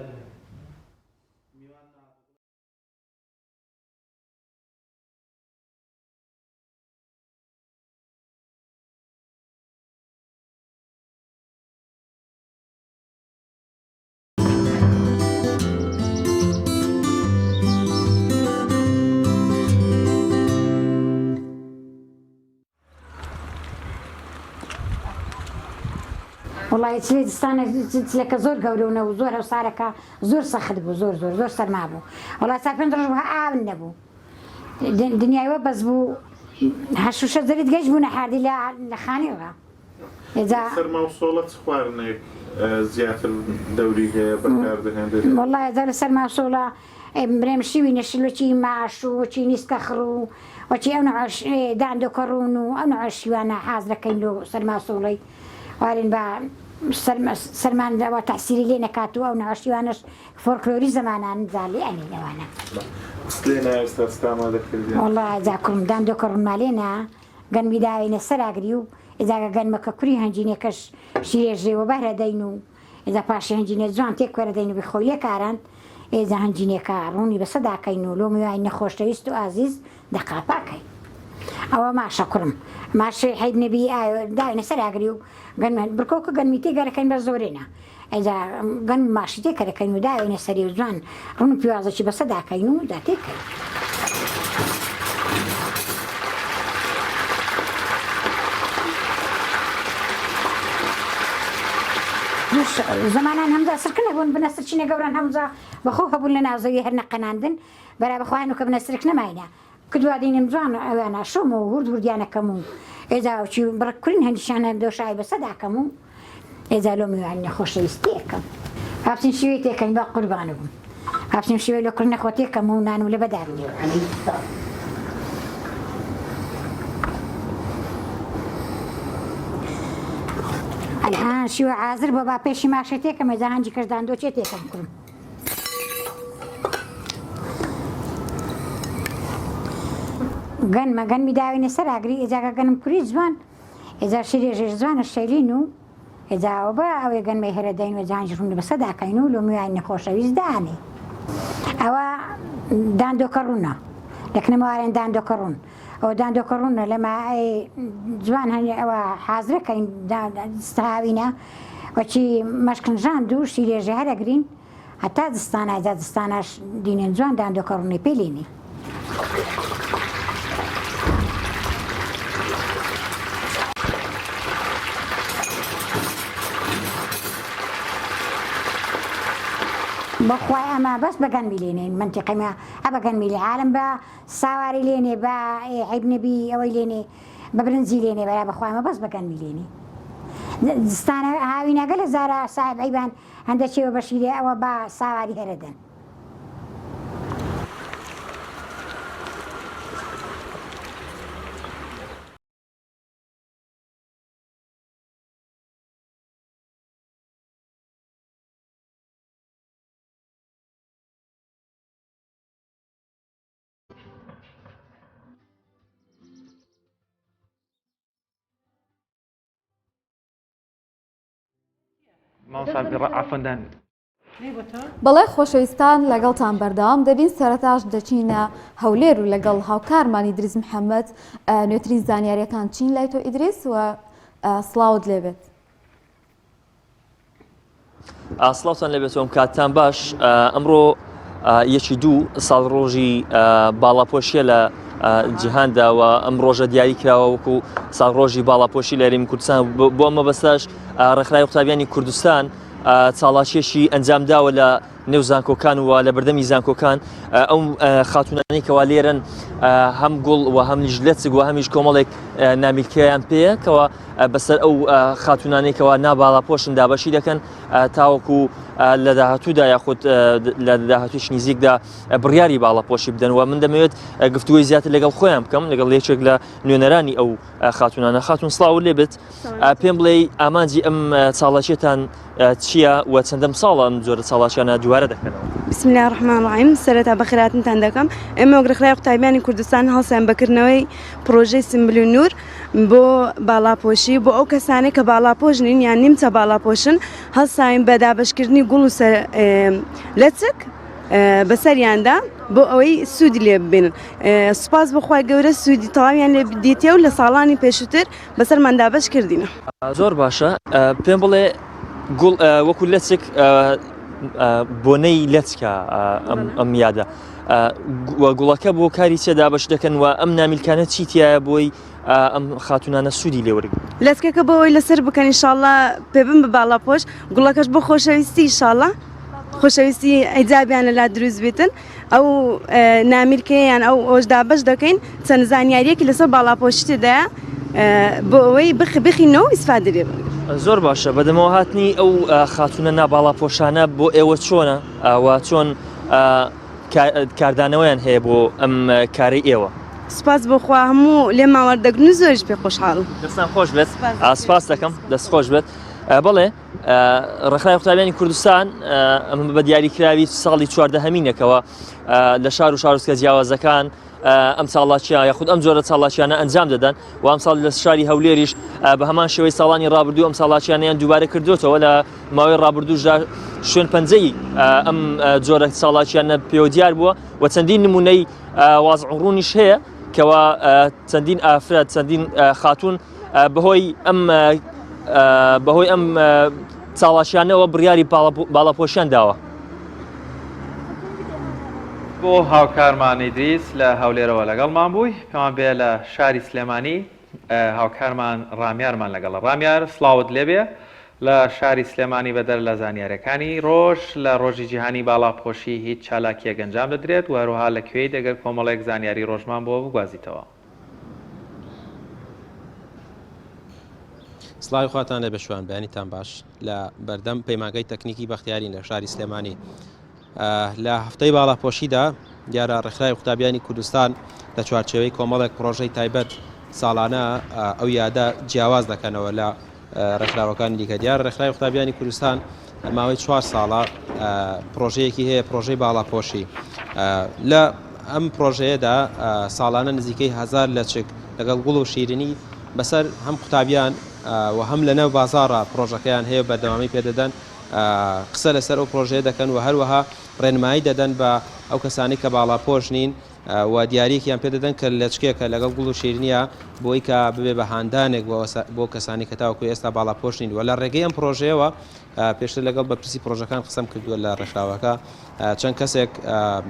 وەڵای چلەی زستانە چلەکە زۆر گەورە و نەبوو زۆر هەوسارەکە زۆر سەخت بوو زۆر زۆر زۆر سەرما بوو وەڵا چار پێنج ڕۆژ بوو ئاون نەبوو دنیای وە بەس بوو هەر شوشە زەرید گەشت بوونە حاردی لە لە خانی ڕا ئێجا سەرما و سۆڵە چ خواردنێک زیاتر دەوری هەیە بەکار دەهێنرێت؟ وەڵا ئێجا لە سەرما و سۆڵە برێم شیوی نەشل وەکی ماش و وەکی نیسکە خڕ و وەکی ئەو نوعەش داندۆکە ڕوون و ئەو نوعە شیوانە حازرەکەین لۆ سەرما و سۆڵەی وارین با سەرمان وا تەعسیری لێ نەکات و ئەو نوعە شیوانەش فۆلکلۆری زەمانان جا لێ ئەنێین ئەوانە. چت لێ نا ئێستا چت ئامادە کردیە؟ وەڵا جا کوڕم داندۆکە ڕوونما لێ نا گەنمی داوینە سەر ئاگری و ئیجا گە گەنمەکە کوری هەنجینێکەش شیرێژێ وە بەهرە دەین و ئیجا پاشی هەنجینێ جوان تێک کوەرە دەین و بی خۆی لێ کاران ئێجا هەنجینێکە ڕوونی بەسە داکەین و لۆ میوانی نەخۆشەویست و ئازیز دە قاپا کەین ئەوە ماشە کوڕم ماشەی حەیب نەبی ئاوێ داوینە سەر ئاگری و گەنمە برکۆکە گەنمی تێ گەرەکەین بەس زۆرێ نا ئێجا گەنم ماشی تێ کەرەکەین و داوێنە سەری و جوان ڕون و پیوازەکی بەسە داکەین و جا تێکەین. زمانان هەمجا سرکە نەبوون بنە سرچینە گەوران هەمجا بەخۆ هەبوون لە ناو زەوی هەر نەقەناندن بەرا بەخوایان و کە بنە سرک نەماینە کدوا دینم جوان ئەویانە شۆم و هورد هوردیانە کەم و ئێجا چی بڕک کورین هەندیشانە دۆشاوی بەسە داکەم و ئێجا لۆ میوانی نەخۆشەویست تێکەم هاپسین شیوەی تێکەین بە قوربانو بم هاپسین شیوەی لۆ کوڕی نەخۆ تێکەم و نانم لە بەدار الان شیوە عازر بۆ با پێشی ماشێ تێکەم ئێجا هەنجی کەش داندۆ چێ تێکەم کوڕم گەنمە گەنمی داوینە سەر ئاگری ئێجاگە گەنم کوری جوان ئێجا شیرێژێش جوانە شەیلین و ئێجاوە بە ئەوێ گەنمەی هەرە دەین و جانج ڕوونی بەسە داکەین و لۆ میوانی نەخۆشەویست دانێ ئەوە داندۆکە ڕوونە لەکنەمەوارێن داندۆکە ڕوون ئەوە داندۆکە ڕوونە لەما جوان هەنێ ئەوە حازرەکەین هاوینە وەچی مەشکنژاند و شیرێژێ هەرەگرین هەتا زستانە جا زستانەش دینێن جوان داندۆکە ڕوونی پێ لێنی. بەخوای ئەمە بەس بە گەنمی لێنێن منتیقی مە ئە بە گەنمی لێ عالم بە ساواری لێنێ بە عیب نەبی ئەوەی لێنێ بە برنجی لێنێ بەرا بەخوای ئەمە بەس بە گەنمی لێنێ زستانە هاوینەگە لە زارا ساحب عیبان هەندە چێوە بەشیرێ ئەوە با ساواری هەرە دەن. بەڵێ خۆشەویستان لەگەڵتان بەردەوام دەبین سەرەتاش دەچینە هەولێر و لەگەڵ هاوکارمان ئیدریس محەممەد نوێترین زانیاریەکان چین لای تۆ ئیدریس و سڵاوت لێبێت. سڵاوتان لێبێت ئەم کاتتان باش ئەمڕۆ یەکی دوو ساڵ ڕۆژی باڵاپۆشیە لە جیهاندا و ئەم ڕۆژە دیاری کراوە وەکو ساڵ ڕۆژی باڵاپۆشی لە هەرێمی کوردستان بۆ ئەمە بەسەش ڕێکخراوی قوتابیانی کوردستان چاڵاکیەکی ئەنجام داوە لە نێو زانکۆکان و لە بەردەمی زانکۆکان ئەو خاتونانەی کەوا لێرن هەم گوڵ و هەمیش لەچک و هەمیش کۆمەڵێک نامیلکەیان پێیە کەوا بەسەر ئەو خاتونانەی کەوا ناباڵاپۆشن دابەشی دەکەن تاوەکو لە داهاتوودا یاخود لە داهاتووش نزیکدا بڕیاری باڵاپۆشی بدەن و من دەمەوێت گفتوگۆی زیاتر لەگەڵ خۆیان بکەم لەگەڵ یەکێک لە نوێنەرانی ئەو خاتونانە خاتون سڵاو لێ بێت پێم بڵێ ئامانجی ئەم چاڵاکیەتان چییە و چەندەم ساڵە ئەم جۆرە چاڵاکیانە دووارە دەکەنەوە؟ بسم الله الرحمن الرحیم سەرەتا بەخێرهاتنتان دەکەم ئێمە وەک ڕێکخراوی قوتابیانی کوردستان هەڵسان بە کردنەوەی پڕۆژەی سمبل و نور بۆ باڵاپۆشی بۆ ئەو کەسانەی کە باڵاپۆش نین یان نیمچە باڵاپۆشن هەڵساوین بە دابەشکردنی گوڵ و لەچک بەسەریاندا بۆ ئەوەی سوودی لێ ببینن سوپاس بۆ خوای گەورە سوودی تەواویان لێ دیتێ و لە ساڵانی پێشووتر بەسەرمان دابەش کردینە. زۆر باشە پێم بڵێ گوڵ وەکو لەچک بۆنەی لەچکە ئەم یادە. و گوڵەکە بۆ کاری چێ دابەش دەکەن و ئەم نامیلکانە چی تایە بۆی ئەم خاتونانە سوودی لێوەرگن لەچکەکە بۆ ئەوەی لەسەر بکەن ئیشاڵڵا پێبم بە باڵاپۆش گوڵەکەش بۆ خۆشەویستی ئیشاڵڵا خۆشەویستی حیجابیان لەلا دروست بێتن ئەو نامیلکەیان ئەو ئەوش دابەش دەکەین چەند زانیاریەکی لەسەر باڵاپۆشی تێدایە بۆ ئەوەی بخ بخینەوە ئیسفادە لێ بکەن. زۆر باشە بەدەمەوە هاتنی ئەو خاتونە ناباڵاپۆشانە بۆ ئێوە چۆنە و چۆن کاردانەوەیان هەیە بۆ ئەم کارەی ئێوە؟ سوپاس بۆ خوا هەموو لێمان وەردەگرن و زۆریش پێ خۆشحاڵم. دەستان خۆش بێت سپاس دەکەم دەست خۆش بێت بەڵێ ڕێکخراوی قوتابیانی کوردستان ئەمە بە دیاریکراوی ساڵی چواردەهەمینەکەوە لە شار و شارۆچکە جیاوازەکان ئەم چاڵاکیە یاخود ئەم جۆرە چاڵاکیانە ئەنجام دەدەن و ئەم ساڵ لە شاری هەولێریش بە هەمان شێوەی ساڵانی ڕابردوو ئەم چاڵاکیانیان دووبارە کردوتەوە لە ماوەی ڕابردووشدا شوێن پەنجەی ئەم جۆرە چاڵاکیانە پێوە دیار بووە و چەندین نمونەی وازعڕوونیش هەیە کەوا چەندین ئافرەت چەندین خاتون بەهۆی ئەم بەهۆی ئەم چاڵاکیانەوە بڕیاری باڵاپۆشیان داوە. بۆ هاوکارمان ئیدریس لە هەولێرەوە لەگەڵمان بووی پێمان بێ لە شاری سلێمانی هاوکارمان ڕامیارمان لەگەڵە ڕامیار سڵاوت لێبێ لە شاری سلێمانی بەدەر لە زانیارەکانی ڕۆژ لە ڕۆژی جیهانی باڵاپۆشی هیچ چالاکیەک ئەنجام دەدرێت و هەروەها لە کوێیت ئەگەر کۆمەڵێک زانیاری ڕۆژمان بۆ بگوازیتەوە. سڵاوی خواتان لێبێ شوان بەیانیتان باش لە بەردەم پەیمانگای تەکنیکی بەختیارین لە شاری سلێمانی لە هەفتەی باڵاپۆشیدا دیارە ڕێکخراوی قوتابیانی کوردستان لە چوارچێوەی کۆمەڵێک پرۆژەی تایبەت ساڵانە ئەو یادە جیاواز دەکەنەوە لە ڕێکخراوەکانی دیکە دیار ڕێکخراوی قوتابیانی کوردستان ماوەی چوار ساڵە پرۆژەیەکی هەیە پرۆژەی باڵاپۆشی لە ئەم پرۆژەیەدا ساڵانە نزیکەی هزار لەچک لەگەڵ گوڵ و شیرینی بەسەر هەم قوتابیان و هەم لەناو بازاڕە پرۆژەکەیان هەیە و بەردەوامی پێدەدەن قسە لەسەر ئەو پرۆژەیە دەکەن و هەروەها ڕێنمایی دەدەن بە ئەو کەسانی کە باڵاپۆش نین و دیاریەکیان پێ دەدەن کە لەچکێکە لەگەڵ گوڵ و شیرینیە بۆی کە ببێ بە هاندانێک بۆ کەسانی کە تاوەکو ئێستا باڵاپۆش نین و لە ڕێگەی ئەم پرۆژەیەوە پێشتر لەگەڵ بەرپرسی پرۆژەکان قسەم کردووە لە ڕێکخراوەکە چەند کەسێک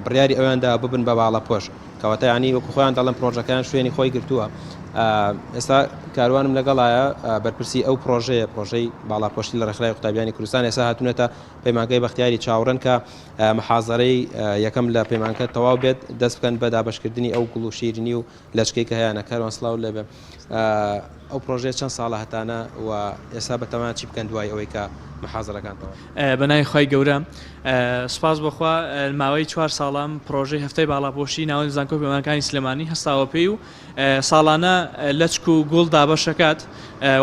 بڕیاری ئەویان دا ببن بە باڵاپۆش کەواتە ینی وەکو خۆیان دەڵێن پرۆژەکەیان شوێنی خۆی گرتووە ئێستا کاروانم لەگەڵایە بەرپرسی ئەو پرۆژەیە پرۆژەی باڵاپۆشی لە ڕێکخراوی قوتابیانی کوردستان ئێستا هاتوونەتە پەیمانگای بەختیاری چاوەڕێن کە محازەرەی یەکەم لە پەیمانگە تەواو بێت دەست بکەن بە دابەشکردنی ئەو گوڵ و شیرینی و لەچکەی کە هەیانە. کاروان سڵاو لێبێ ئەو پرۆژەیە چەند ساڵە هەتانە و ئێستا بەتەمان چی بکەن دوای ئەوەی کە محازەرەکان تەواو؟ بە ناوی خوای گەورە سوپاس بۆ خوا ماوەی چوار ساڵە ئەم پرۆژەی هەفتەی باڵاپۆشی ناوەندی زانکۆی پەیمانگاکانی سلێمانی هەستاوە پێی و ساڵانە لەچک و گوڵ دابەشەکات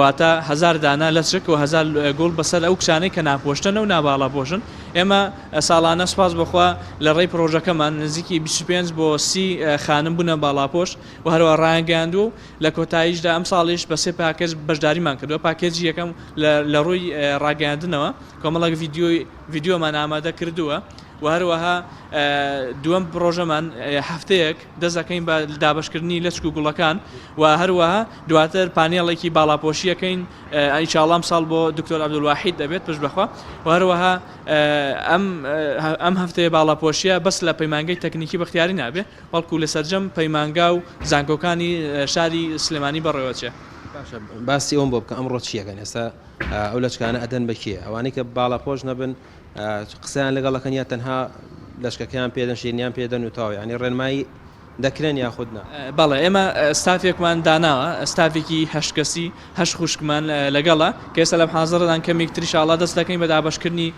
واتە هەزار دانە لەچک و هەزار گوڵ بەسەر ئەو کچانەی کە ناپۆشتەنە و ناباڵاپۆشن ئێمە ساڵانە سوپاس بۆخوا لە ڕێی پرۆژەکەمان نزیکی 25 بۆ 30 خانم بوونە باڵاپۆش و هەروە ڕایانگەیاندووە و لە کۆتاییشدا ئەم ساڵیش بە سێ پاکێج بەشداریمان کردووە پاکێجی یەکەم لە ڕووی ڕاگەیاندنەوە کۆمەڵێک ڤیدیۆی ڤیدیۆمان ئامادە کردووە و هەروەها دووەم پڕۆژەمان هەفتەیەک دەست ئەکەین بە دابەشکردنی لەچک و گوڵەکان و هەروەها دواتر پانێڵێکی باڵاپۆشی ئەکەین ئینشاڵڵا ئەمساڵ بۆ دکتۆر عەبدولواحید دەبێت پشت بەخوا و هەروەها ئەم ئەم هەفتەیە باڵاپۆشیە بەس لە پەیمانگەی تەکنیکی بەختیاری نابێ بەڵکو لە سەرجەم پەیمانگا و زانکۆکانی شاری سلێمانی بەڕێوەچێ. باشە باسی ئەوەم بۆ بکە ئەمڕۆ چی ئەکەن ئێستا ئەو لەچکانە ئەدەن بە کێ ئەوانەی کە باڵاپۆش نەبن قسەیان لەگەڵ ئەکەن یا تەنها لەشکەکەیان پێدەن شیرنیان پێدەن و تەواو یانی ڕێنمایی دەکرێن یاخود نا؟ بەڵێ ئێمە ستافێکمان داناوە ستافێکی هەشت کەسی هەشت خوشکمان لەگەڵە کە ئێستا لەم حازڕەدان کەمێک تریش ئاڵا دەست دەکەین بە دابەشکردنی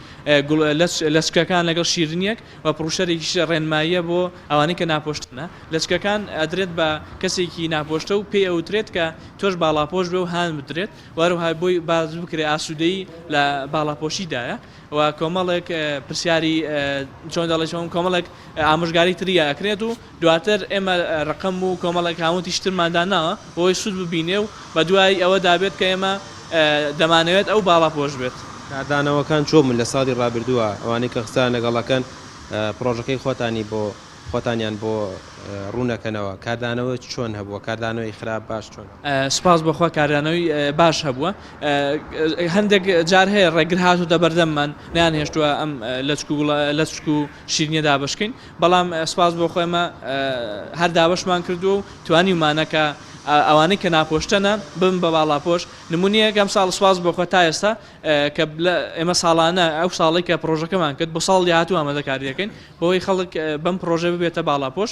لەچکەکان لەگەڵ شیرنیەک و پڕوشەرێکیش ڕێنماییە بۆ ئەوانەی کە ناپۆشتنە لەچکەکان ئەدرێت بە کەسێکی ناپۆشتە و پێی ئەوترێت کە تۆش باڵاپۆش بێ و هان بدرێت و هەروەها بۆی باس بکرێ ئاسوودەیی لە باڵاپۆشیدایە و کۆمەڵێک پرسیاری چۆن دەڵێ چۆن کۆمەڵێک ئامۆژگاری تری ئەکرێت و دواتر ئێمە ڕقم و کۆمەڵێک هاونتیش ترمان داناوە بۆی سوود ببینێ و بە دوای ئەوە دابێت کە ئێمە دەمانەوێت ئەو باڵاپۆش بێت. کاردانەوەکان چۆن بوون لە ساڵی ڕابردووە ئەوانەی کە قسەیان لەگەڵ ئەکەن پڕۆژەکەی خۆتانی بۆ. خۆتانیان بۆ ڕوونەکەنەوە کاردانەوە چۆن هەبووە کاردانەوەی خراپ باش چۆن؟ سوپاس بۆ خوا کاردانەوەی باش هەبووە هەندێک جار هەیە ڕێگر هاتووتە بەردەممان نەیان هێشتووە ئەم لەچک و گوڵە لەچک و شیرینیە دابەشکەین بەڵام سوپاس بۆ خوا ئێمە هەر دابەشمان کردووە و توانیومانە کە ئەوانەی کە ناپۆشتەنە ببن بە باڵاپۆش نمونەیەک ئەمساڵ سوپاس بۆ خوا تا ئێستا کە ئێمە ساڵانە ئەو ساڵەی کە پڕۆژەکەمان کرد بۆ ساڵی داهاتوو ئامادەکاری دەکەین بۆی خەڵک بەم پڕۆژە ببێتە باڵاپۆش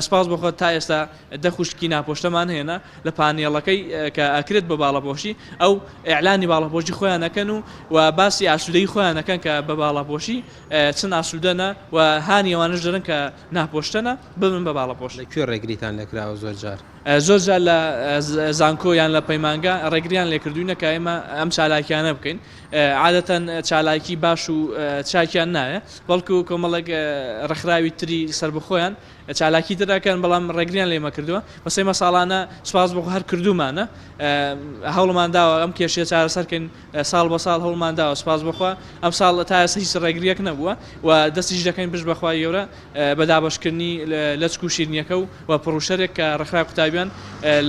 سوپاس بۆ خوا تا ئێستا دە خوشکی ناپۆشتەمان هێنا لە پانێڵەکەی کە ئەکرێت بە باڵاپۆشی ئەو ئیعلانی باڵاپۆشی خۆیان ئەکەن و و باسی ئاسوودەیی خۆیان ئەکەن کە بە باڵاپۆشی چەند ئاسوودەنە و هانی ئەوانەش دەدەن کە ناپۆشتەنە ببن بە باڵاپۆش. لە کوێ ڕێگریتان لێکراوە زۆر جار؟ زۆر جار لە زانکۆ یان لە پەیمانگا ڕێگریان لێکردووینە کە ئێمە ئەم چالاکیانە بکەین عادەتەن چالاکی باش و چاکیان نایە بەڵکو کۆمەڵێک ڕێکخراوی تری سەربەخۆیان چالاکی تر ئەکەن بەڵام ڕێگریان لێمە کردووە بەس ئێمە ساڵانە سوپاس بۆ خوا هەر کردوومانە هەوڵمان داوە ئەم کێشەیە چارەسەر کەین ساڵ بە ساڵ هەوڵمان داوە سوپاس بۆ خوا ئەم ساڵ تا ئێستا هیچ ڕێگریەک نەبووە و دەستیش دەکەین پشت بە خوای گەورە بە دابەشکردنی لەچک و شیرنیەکە و و پڕوشەرێک کە ڕێکخراوی قوتابیان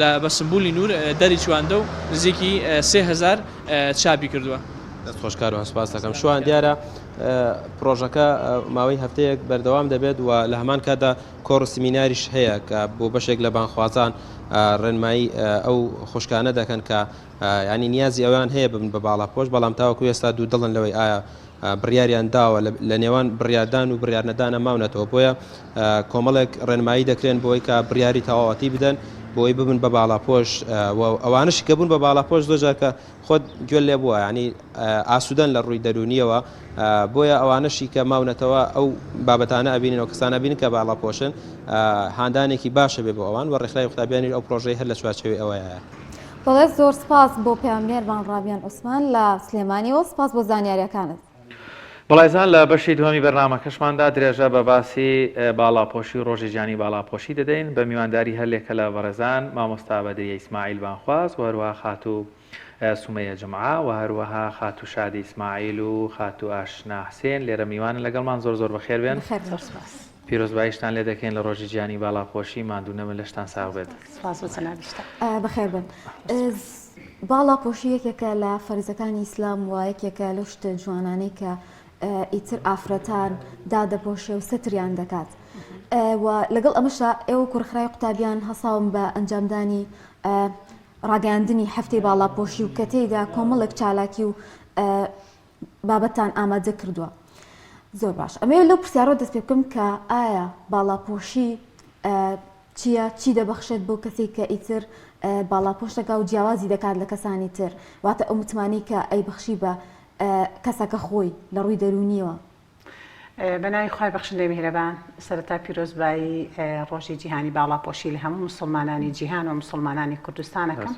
لە بە سمبولی نور دەری چواندە و نزیکی 3000 چاپی کردووە. دەست خۆش کاروان سوپاس دەکەم. شوان دیارە پڕۆژەکە ماوەی هەفتەیەک بەردەوام دەبێت و لە هەمان کاتدا کۆڕ و سمیناریش هەیە کە بۆ بەشێک لە بانگخوازان ڕێنمایی ئەو خوشکانە دەکەن کە ینی نیازی ئەویان هەیە ببن بە باڵاپۆش بەڵام تاوەکو ئێستا دوو دڵن لەوەی ئایا بڕیاریان داوە لە نێوان بڕیاردان و بڕیارنەدانە ماونەتەوە بۆیە کۆمەڵێک ڕێنمایی دەکرێن بۆی کە بڕیاری تەواوەتی بدەن بۆی ببن بە باڵاپۆش و ئەوانش کە بوون بە باڵاپۆش زۆر جار کە خۆت گوێت لێ بووە یانی ئاسوودەن لە ڕووی دەروونیەوە بۆیە ئەوانەشی کە ماونەتەوە ئەو بابەتانە ئەبینن و کەسانە بینن کە باڵاپۆشن هاندانێکی باشە بێ بۆ ئەوان و ڕێکخراوی قوتابیانیش ئەو پرۆژەی هەر لە چوارچێوەی ئەوەیە. بەڵێ زۆر سپاس بۆ پەیامنێرمان ڕابیان عوسمان لە سلێمانیەوە سپاس بۆ زانیاریەکانت. بەڵێزان لە بەشی دووەمی بەرنامەکەشماندا درێژە بە باسی باڵاپۆشی و ڕۆژی جیهانی باڵاپۆشی دەدەین بە میوانداری هەرلێکە لە بەڕێزان مامۆستا بەدریە ئیسماعیل بانخواز و هەروەها خاتوو سومەیە جومعە و هەروەها خاتوو شادی ئیسماعیل و خاتوو ئاشنا حسێن لێرە میوانن لەگەڵمان زۆر زۆر بەخێر بێن. بەخێر بێن. سپاس. پیرۆزباییشتان لێ دەکەین لە ڕۆژی جیهانی باڵاپۆشی ماندوو نەبن لەشتان ساغ بێت. سپاس بۆ جەنابیشتان. بەخێر بێن. باڵاپۆشی یەکێکە لە فەرزەکانی ئیسلام و یەکێکە لەو شتە جوانانەی کە ئیتر ئافرەتان دادەپۆشێ و سەتریان دەکات و لەگەڵ ئەمەشا ئێوە کوڕخرای قوتابیان هەساون بە ئەنجامدانی ڕاگەیاندنی هەفتەی باڵاپۆشی و کە تێیدا کۆمەڵێک چالاکی و بابەتتان ئامادە کردووە زۆر باش ئەمەوێت لەو پرسیارەوە دەست پێ بکەم کە ئایا باڵاپۆشی چییە چی دەبەخشێت بۆ کەسێک کە ئیتر باڵاپۆش دەکا و جیاوازی دەکات لە کەسانی تر واتە ئەو متمانەی کە ئەیبەخشی بە کەسەکە خۆی لە ڕووی دەروونیەوە. بە ناوی خوای بەخشندەی میهرەبان سەرەتا پیرۆزبایی ڕۆژی جیهانی باڵاپۆشی لە هەموو موسڵمانانی جیهان و موسڵمانانی کوردستان ئەکەم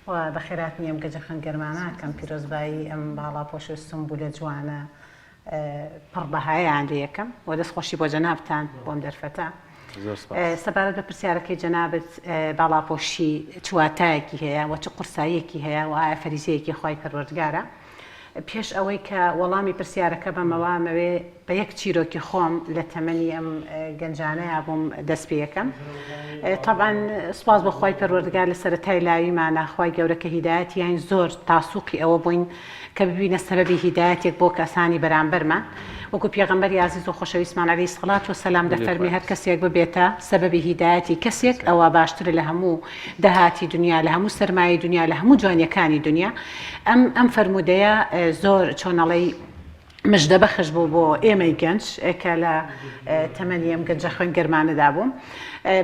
و بەخێرهاتنی ئەم گەجە خوێنگەرمانە ئەکەم پیرۆزبایی ئەم باڵاپۆش و سومبولە جوانە پڕ بەهایەیان لێ یەکەم و دەست خۆشی بۆ جەنابتان بۆ ئەم دەرفەتە. سەبارەت بە پرسیارەکەی جەنابت باڵاپۆشی چ واتایەکی هەیە و چ قورساییەکی هەیە و ئایا فەریزەیەکی خوای پەروەردگارە؟ پێش ئەوەی کە وەڵامی پرسیارەکە بەمەوە ئەمەوێ بە یەک چیرۆکی خۆم لە تەمەنی ئەم گەنجانەیا بووم دەست پێ یەکەم. تەبعەن سوپاس بۆ خوای پەروەردگار لە سەرەتای لاویمانە خوای گەورە کە هیدایەتی یاین زۆر تاسوقی ئەوە بووین کە ببینە سەبەبی هیدایەتێک بۆ کەسانی بەرامبەرمان وەکو پێغەمبەری ئازیز و خۆشەویستمان علیە سڵات و سەلام دەفەرمێ هەر کەسێک ببێتە سەبەبی هیدایەتی کەسێک ئەوە باشترە لە هەموو داهاتی دنیا لە هەموو سەرمایەی دنیا لە هەموو جوانیەکانی دنیا ئەم ئەم فەرموودەیە زۆر چۆنەڵێی مژدە بەخش بوو بۆ ئێمەی گەنج کە لە تەمەنی ئەم گەنجە خوێن گەرمانەدا بووم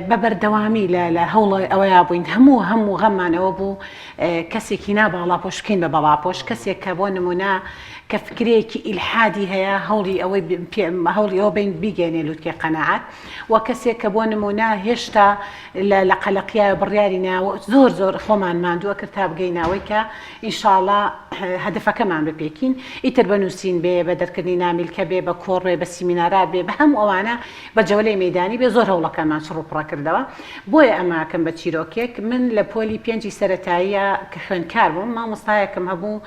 بە بەردەوامی لە لە هەوڵ ئەوەیا بووین هەموو هەموو غەممان ئەوە بوو کەسێکی نا باڵاپۆش بکەین بە بەڵاپۆش کەسێک کە بۆ نمونە کە فکرەیەکی ئیلحادی هەیە هەوڵی ئەوەی هەوڵی ئەوە بین بیگەێنێ لوتکەی قەناعەت و کەسێک کە بۆ نمونە هێشتا لە لە قەلەقیایە بڕیاری ناوە زۆر زۆر خۆمان ماندووە کرد تا بگەینە ئەوەی کە ئینشاڵا هەدەفەکەمان بپێکین ئیتر بە نووسین بێ بە دەرکردنی نامیلکە بێ بە کۆڕ بێ بە سیمینارات بێ بە هەموو ئەوانە بە جەولەی مەیدانی بێ زۆر هەوڵەکانمان چڕ و. پڕەکردەوە بۆیە ئەمە ئەکەم بە چیرۆکێک من لە پۆلی پێنجی سەرەتاییە کە خوێندکار بووم مامۆستایەکم هەبوو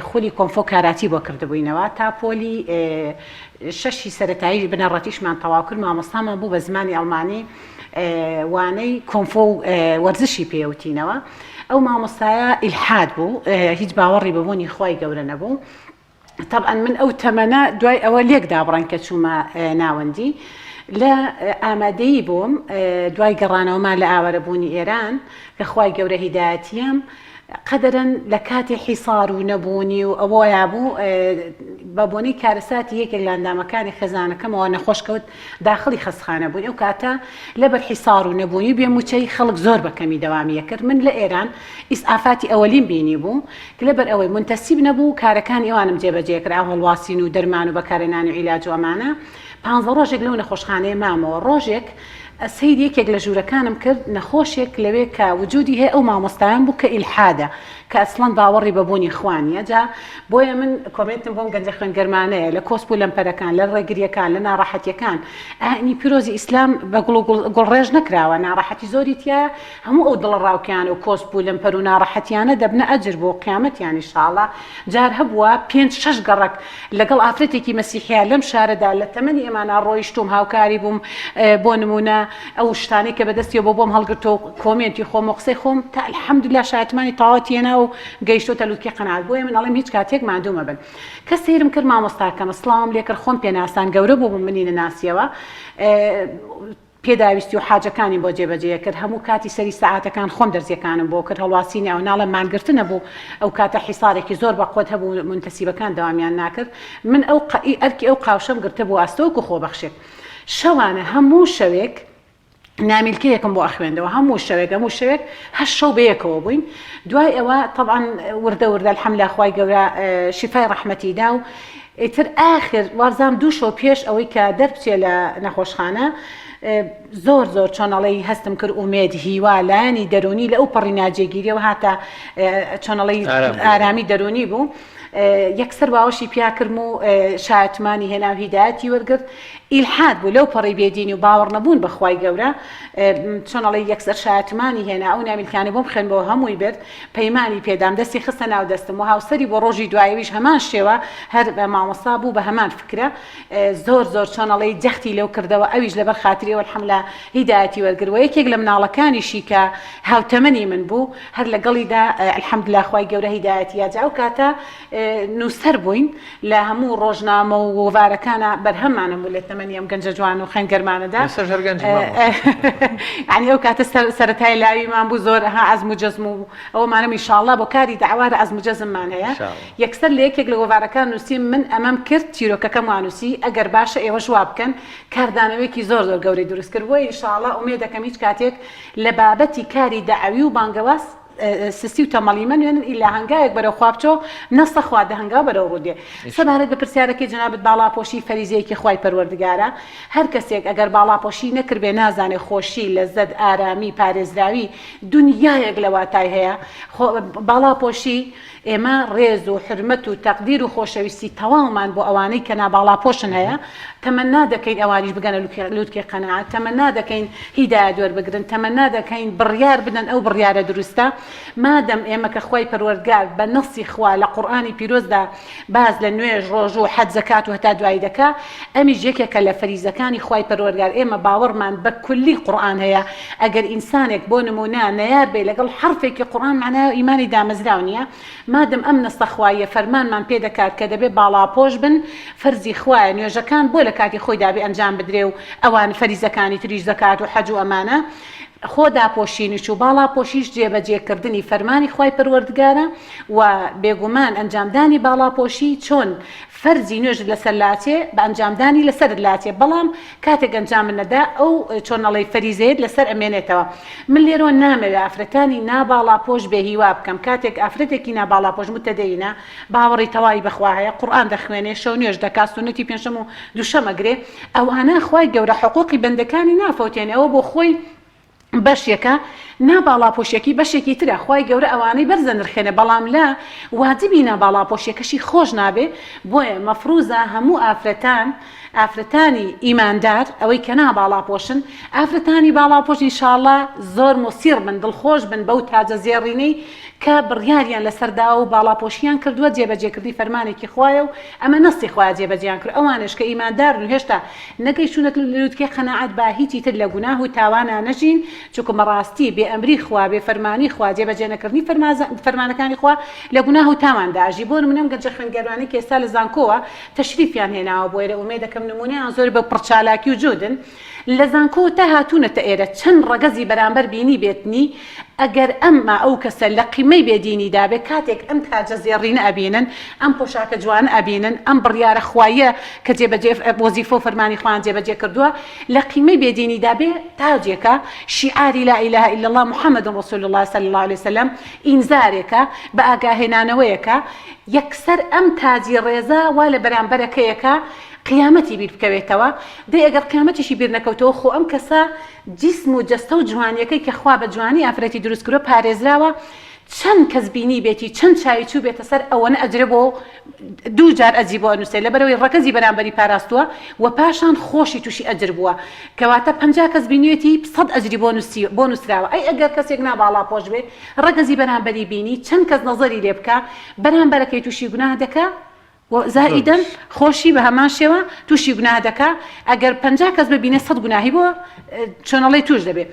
خولی کۆنفۆ کاراتی بۆ کردبووینەوە تا پۆلی شەشی سەرەتایی بنەڕەتیشمان تەواو کرد مامۆستامان بوو بە زمانی ئەڵمانی وانەی کۆنفۆ و وەرزشی پێوتینەوە ئەو مامۆستایە ئیلحاد بوو هیچ باوەڕی بە بوونی خوای گەورە نەبوو تەبعەن من ئەو تەمەنە دوای ئەوە لێک دابڕاین کە چوومە ناوەندی لە ئامادەیی بووم دوای گەڕانەوەمان لە ئاوارەبوونی ئێران کە خوای گەورە هیدایەتیم قەدەرەن لە کاتی حیسار و نەبوونی و ئەوەیا بوو بە بۆنەی کارەساتی یەکێک لە ئەندامەکانی خێزانەکەمەوە نەخۆش کەوت داخڵی خەستخانە بووین ئەو کاتە لەبەر حیسار و نەبوونی و بێ مووچەی خەڵک زۆر بە کەمی دەوامی ئەکرد من لە ئێران ئیسعافاتی ئەوەلیم بینی بوو لەبەر ئەوەی مونتەسیب نەبوو کارەکانی ئەوانم جێبەجێ کرد ئاو هەڵواسین و دەرمان و بەکارهێنانی عیلاج و ئەمانە پانزە ڕۆژێک لەو نەخۆشخانەیە مامەوە ڕۆژێک سەیری یەکێک لە ژوورەکانم کرد نەخۆشێک لەوێ کە وجودی هەیە ئەو مامۆستایەم بوو کە ئیلحادە کە ئەسڵەن باوەڕی بە بوونی خوا نییە جا بۆیە من کۆمێنتم بۆم گەنجە خوێنگەرمانەیە لە کۆسپ و لەمپەرەکان لە ڕێگریەکان لە ناڕەحەتیەکان ئاینی پیرۆزی ئیسلام بە گوڵ و گوڵڕێژ نەکراوە ناڕەحەتی زۆری تیایە هەموو ئەو دڵەڕاوکێیانە و کۆسپ و لەمپەر و ناڕەحەتیانە دەبنە ئەجر بۆ قیامەتیان ئیشاڵا جار هەبووە پێنج شەش گەڕەک لەگەڵ ئافرەتێکی مەسیحیا لەم شارەدا لە تەمەنی ئێمانا ڕۆیشتووم هاوکاری بووم بۆ نموونە ئەو شتانەی کە بەدەستیەوە بۆ بۆم هەڵگرتووە و کۆمێنتی خۆم و قسەی خۆم تا الحمدللە شایەتمانی تەواوەتی هێنا و گەیشتۆتە لوتکەی قەناعەت بۆیە من ئەڵێم هیچ کاتێک ماندوو مەبن کە سەیرم کرد مامۆستاکەمە سڵاوم لێکرد خۆم پێناسان گەورە بووبووم منی نەناسیەوە پێداویستی و حاجەکانیم بۆ جێبەجێ کرد، هەموو کاتی سەری سەعاتەکان خۆم دەرزیەکانم بۆ کرد، هەڵواسینی ئەو ناڵێم مانگرتنە بوو، ئەو کاتە حیسارێکی زۆر بە قوەت هەبوو مونتەسیبەکان دەوامیان ناکرد، من ئەو ئەرکی ئەو قاوشەم گرتبوو ئاستۆ وەکو خۆبەخشێک شەوانە هەموو شەوێک نامیلکەیەکم بۆ ئەخوێندەوە هەموو شەوێک هەموو شەوێک هەشت شەو بەیەکەوە بووین دوای ئەوە تەبعەن وردە وردە الحمدللە خوای گەورە شیفای ڕەحمەتی دا و ئیتر ئاخر وابزانم دوو شەو پێش ئەوەی کە دەربچێ لە نەخۆشخانە زۆر زۆر چۆن ئەڵێی هەستم کرد ئومێد هیوا لایەنی دەروونی لە ئەو پەڕی ناجێگیریەوە هاتە چۆن ئەڵێی ئارامی دەروونی بوو یەکسەر باوەشی پیا کردم و شایەتمانی هێنا و هیدایەتی وەرگرت ئیلحاد بوو لەو پەڕی بێدینی و باوەڕ نەبوون بە خوای گەورە چۆن ئەڵێی یەکسەر شایەتمانی هێنا ئەو نامیلکانەی بۆم خوێندبەوە هەمووی برد پەیمانی پێدام دەستی خستە ناو دەستم و هاوسەری بۆ ڕۆژی دوایەویش هەمان شێوە هەر مامۆستا بوو بە هەمان فکرە زۆر زۆر چۆن ئەڵێی جەختی لەو کردەوە ئەویش لەبەر خاتری ئەو الحملە هیدایەتی وەرگر وە یەکێک لە مناڵەکانیشی کە هاوتەمەنی من بوو هەر لەگەڵیدا الحمدللە خوای گەورە هیدایەتی یا جا ئەو کاتە نووسەر بووین لە هەموو ڕۆژنامە و گۆڤارەکانا بەرهەممان هەبوو لە تەمەنی ئەم گەنجە جوان و خوێن گەرمانەدا. ئێستاش هەر گەنجی مامۆستا. یانی ئەو کاتە سەرەتای لاویمان بوو زۆر ها عەزم و جەزم و ئەوەمان هەبوو ئیشاڵڵا بۆ کاری دەعوا هەر عەزم و جەزممان هەیە. یەکسەر لە یەکێک لە گۆڤارەکان نووسیم من ئەمەم کرد چیرۆکەکەم وا نووسی ئەگەر باشە ئێوەش وا بکەن کاردانەوەیەکی زۆر زۆر گەورەی دروست کرد بۆیە ئیشاڵڵا ئومێد دەکەم هیچ کاتێک لە بابەتی کاری دەعەوی و بانگەواز سستی و تەمەڵی مەنوێنن ئیلا هەنگاوێک بەرەو خوا بچۆ نەسە خوا دە هەنگاو بەرەو ڕوو دێ سەبارەت بە پرسیارەکەی جەنابت باڵاپۆشی فەریزەیەکی خوای پەروەردگارە هەر کەسێک ئەگەر باڵاپۆشی نەکردبێ نازانێ خۆشی لەزەت ئارامی پارێزراوی دونیایەک لە واتای هەیە خۆ باڵاپۆشی ئێمە ڕێز و حورمەت و تەقدیر و خۆشەویستی تەواومان بۆ ئەوانەی کە ناباڵاپۆشن هەیە، تەمەنا دەکەین ئەوانیش بگەنە لوتکەی قەناعەت، تەمەنا دەکەین هیدایەت وەربگرن، تەمەنا دەکەین بڕیار بدەن ئەو بڕیارە دروستە، مادەم ئێمە کە خوای پەروەردگار بە نەسی خوا لە قورئانی پیرۆزدا باس لە نوێژ، ڕۆژوو، حەج، زەکات و هەتا دوایی دەکا، ئەمیش یەکێکە لە فەریزەکانی خوای پەروەردگار، ئێمە باوەڕمان بە کولی قورئان هەیە، ئەگەر ئینسانێک بۆ نموونە نەیار بێ لەگەڵ حەرفێکی قورئان مەعنای ئیمانی دامەزراو نییە، مادەم ئەم نەستە خواییە فەرمانمان پێ دەکات کە دەبێ باڵاپۆش بن، فەرزی خوایە نوێژەکان بۆ لە کاتی خۆیدا بێ ئەنجام بدرێ و ئەوان فەریزەکانی تریش زەکات و حەج و ئەمانە، خۆ داپۆشینیش و باڵاپۆشیش جێبەجێ کردنی فەرمانی خوای پەروەردگارە و بێگومان ئەنجامدانی باڵاپۆشی چۆن فەرزی نوێژت لەسەر لاچێ بە ئەنجامدانی لەسەرت لاچێ بەڵام کاتێک ئەنجامت نەدا ئەو چۆن ئەڵێی فەریزەیەت لەسەر ئەمێنێتەوە من لێرەوە نامەوێ ئافرەتانی نا باڵاپۆش بێ هیوا بکەم کاتێک ئافرەتێکی نا باڵاپۆش متەدەینە باوەڕی تەواوی بەخوا هەیە قورئان دەخوێنێ شەو نوێژ دەکات سوننەتی پێنجشەم و دووشەم ئەگرێ ئەوانە خوای گەورە حقوقی بەندەکانی نافەوتێنێ ئەوە بۆ خۆی بەشێکە نا باڵاپۆشیەکی بەشێکی ترە خوای گەورە ئەوانەی بەرز دەنرخێنێ بەڵام لە واجبی نا باڵاپۆشیەکەشی خۆش نابێ بۆیە مەفروزە هەموو ئافرەتان. ئافرەتانی ئیماندار ئەوەی کە نا باڵاپۆشن ئافرەتانی باڵاپۆش ان شاء اللە زۆر موسیڕ بن دڵخۆش بن بەو تاجە زێڕینەی کە بڕیاریان لەسەر داوە و باڵاپۆشیان کردووە جێبەجێکردنی فەرمانێکی خوایە و ئەمە نەسی خوایە جێبەجێیان کرد ئەوانەش کە ئیماندارن و هێشتا نەگەیشتوونەتە لوتکەی قەناعەت با هیچی تر لە گوناه و تاوانا نەژین چونکە بەڕاستی بێ ئەمری خوا بێ فەرمانی خوا جێبەجێ نەکردنی فەرمانەکانی خوا لە گوناه و تاواندا ئەژی بۆ نمونە ئەم گەنجە خوێندگەرانەی کە ئێستا لە زانکۆوە تەشریفیان هێناوە بۆ ئێرە ئومێدەکەم نمونەیان زۆر بە پڕچالاکی و جودن لە زانکۆوە تا هاتوونەتە ئێرە چەند ڕەگەزی بەرامبەر بینیبێتنی ئەگەر ئەمما ئەو کەسە لە قیمەی بێ دینی دابێ کاتێک ئەم تاجە زێڕینە ئەبینن ئەم پۆشاکە جوانە ئەبینن ئەم بڕیارە خواییە کە جێبەجێ وەزیفە و فەرمانی خوایان جێبەجێ کردووە لە قیمەی بێ دینی دابێ تاجێکە شیعاری لا الە الا اللە محمد رسول اللە صلی اللە علیە وسلم ئینزارێکە بە ئاگاهێنانەوەیەکە یەکسەر ئەم تاجی ڕێزە وا لە بەرامبەرەکەیەکە قیامەتی بیر بکەوێتەوە، دەی ئەگەر قیامەتیشی بیر نەکەوتەوە خۆ ئەم کەسە جیسم و جەستە و جوانیەکەی کە خوا بە جوانی ئافرەتی دروست کردوە پارێزراوە چەند کەس بینیبێتی چەند چاوی چوبێتە سەر ئەوەنە ئەجرە بۆ دوو جار ئەجری بۆ ئەنوسێ لەبەرئەوەی ڕەگەزی بەرامبەری پاراستوە و پاشان خۆشی توشی ئەجر بووە کەواتە 50 کەس بینیوێتی سەد ئەجری بۆ نوسی بۆ نوسراوە ئەی ئەگەر کەسێک نا باڵاپۆش بێ ڕەگەزی بەرامبەری بینی چەند کەس نەزەری لێ بکا بەرامبەرەکەی توشی گوناه دەکا و زائیدەن خۆشی بە هەمان شێوە تووشی گوناه دەکا ئەگەر 50 کەس ببینێ سەد گوناهی بۆ چۆنەڵی توش دەبێ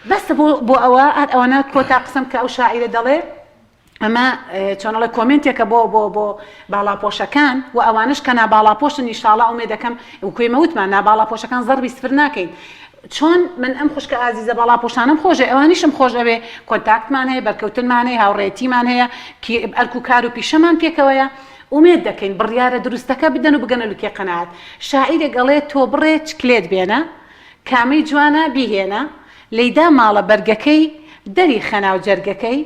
بەسە بۆ بۆ ئەوە هەر ئەوەنە کۆتا قسەم کە ئەو شاعیرە دەڵێ ئەمە چۆنەڵێ کۆمێنتێکە بۆ بۆ بۆ باڵاپۆشەکان و ئەوانش کە ناباڵاپۆشن ئیشاڵا ئومێ دەکەم و کوێمە وتمان ناباڵاپۆشەکان زەربی سفر ناکەین چۆن من ئەم خوشکە ئازیزە باڵاپۆشانەم خۆشە ئەوانیشم خۆش ئەوێ کۆنتاکتمان هەیە بەرکەوتنمان هەیە هاوڕێتیمان هەیە ئەرک و کار و پیشەمان پێکەوەیە ئومێد دەکەین بڕیارە دروستەکە بدەن و بگەنە لوتکەی قەناعەت. شاعیرێک ئەڵێ تۆ بڕێ چکلێت بێنە، کامەی جوانە بیهێنە، لێیدا ماڵە بەرگەکەی، دەری خە ناو جەرگەکەی،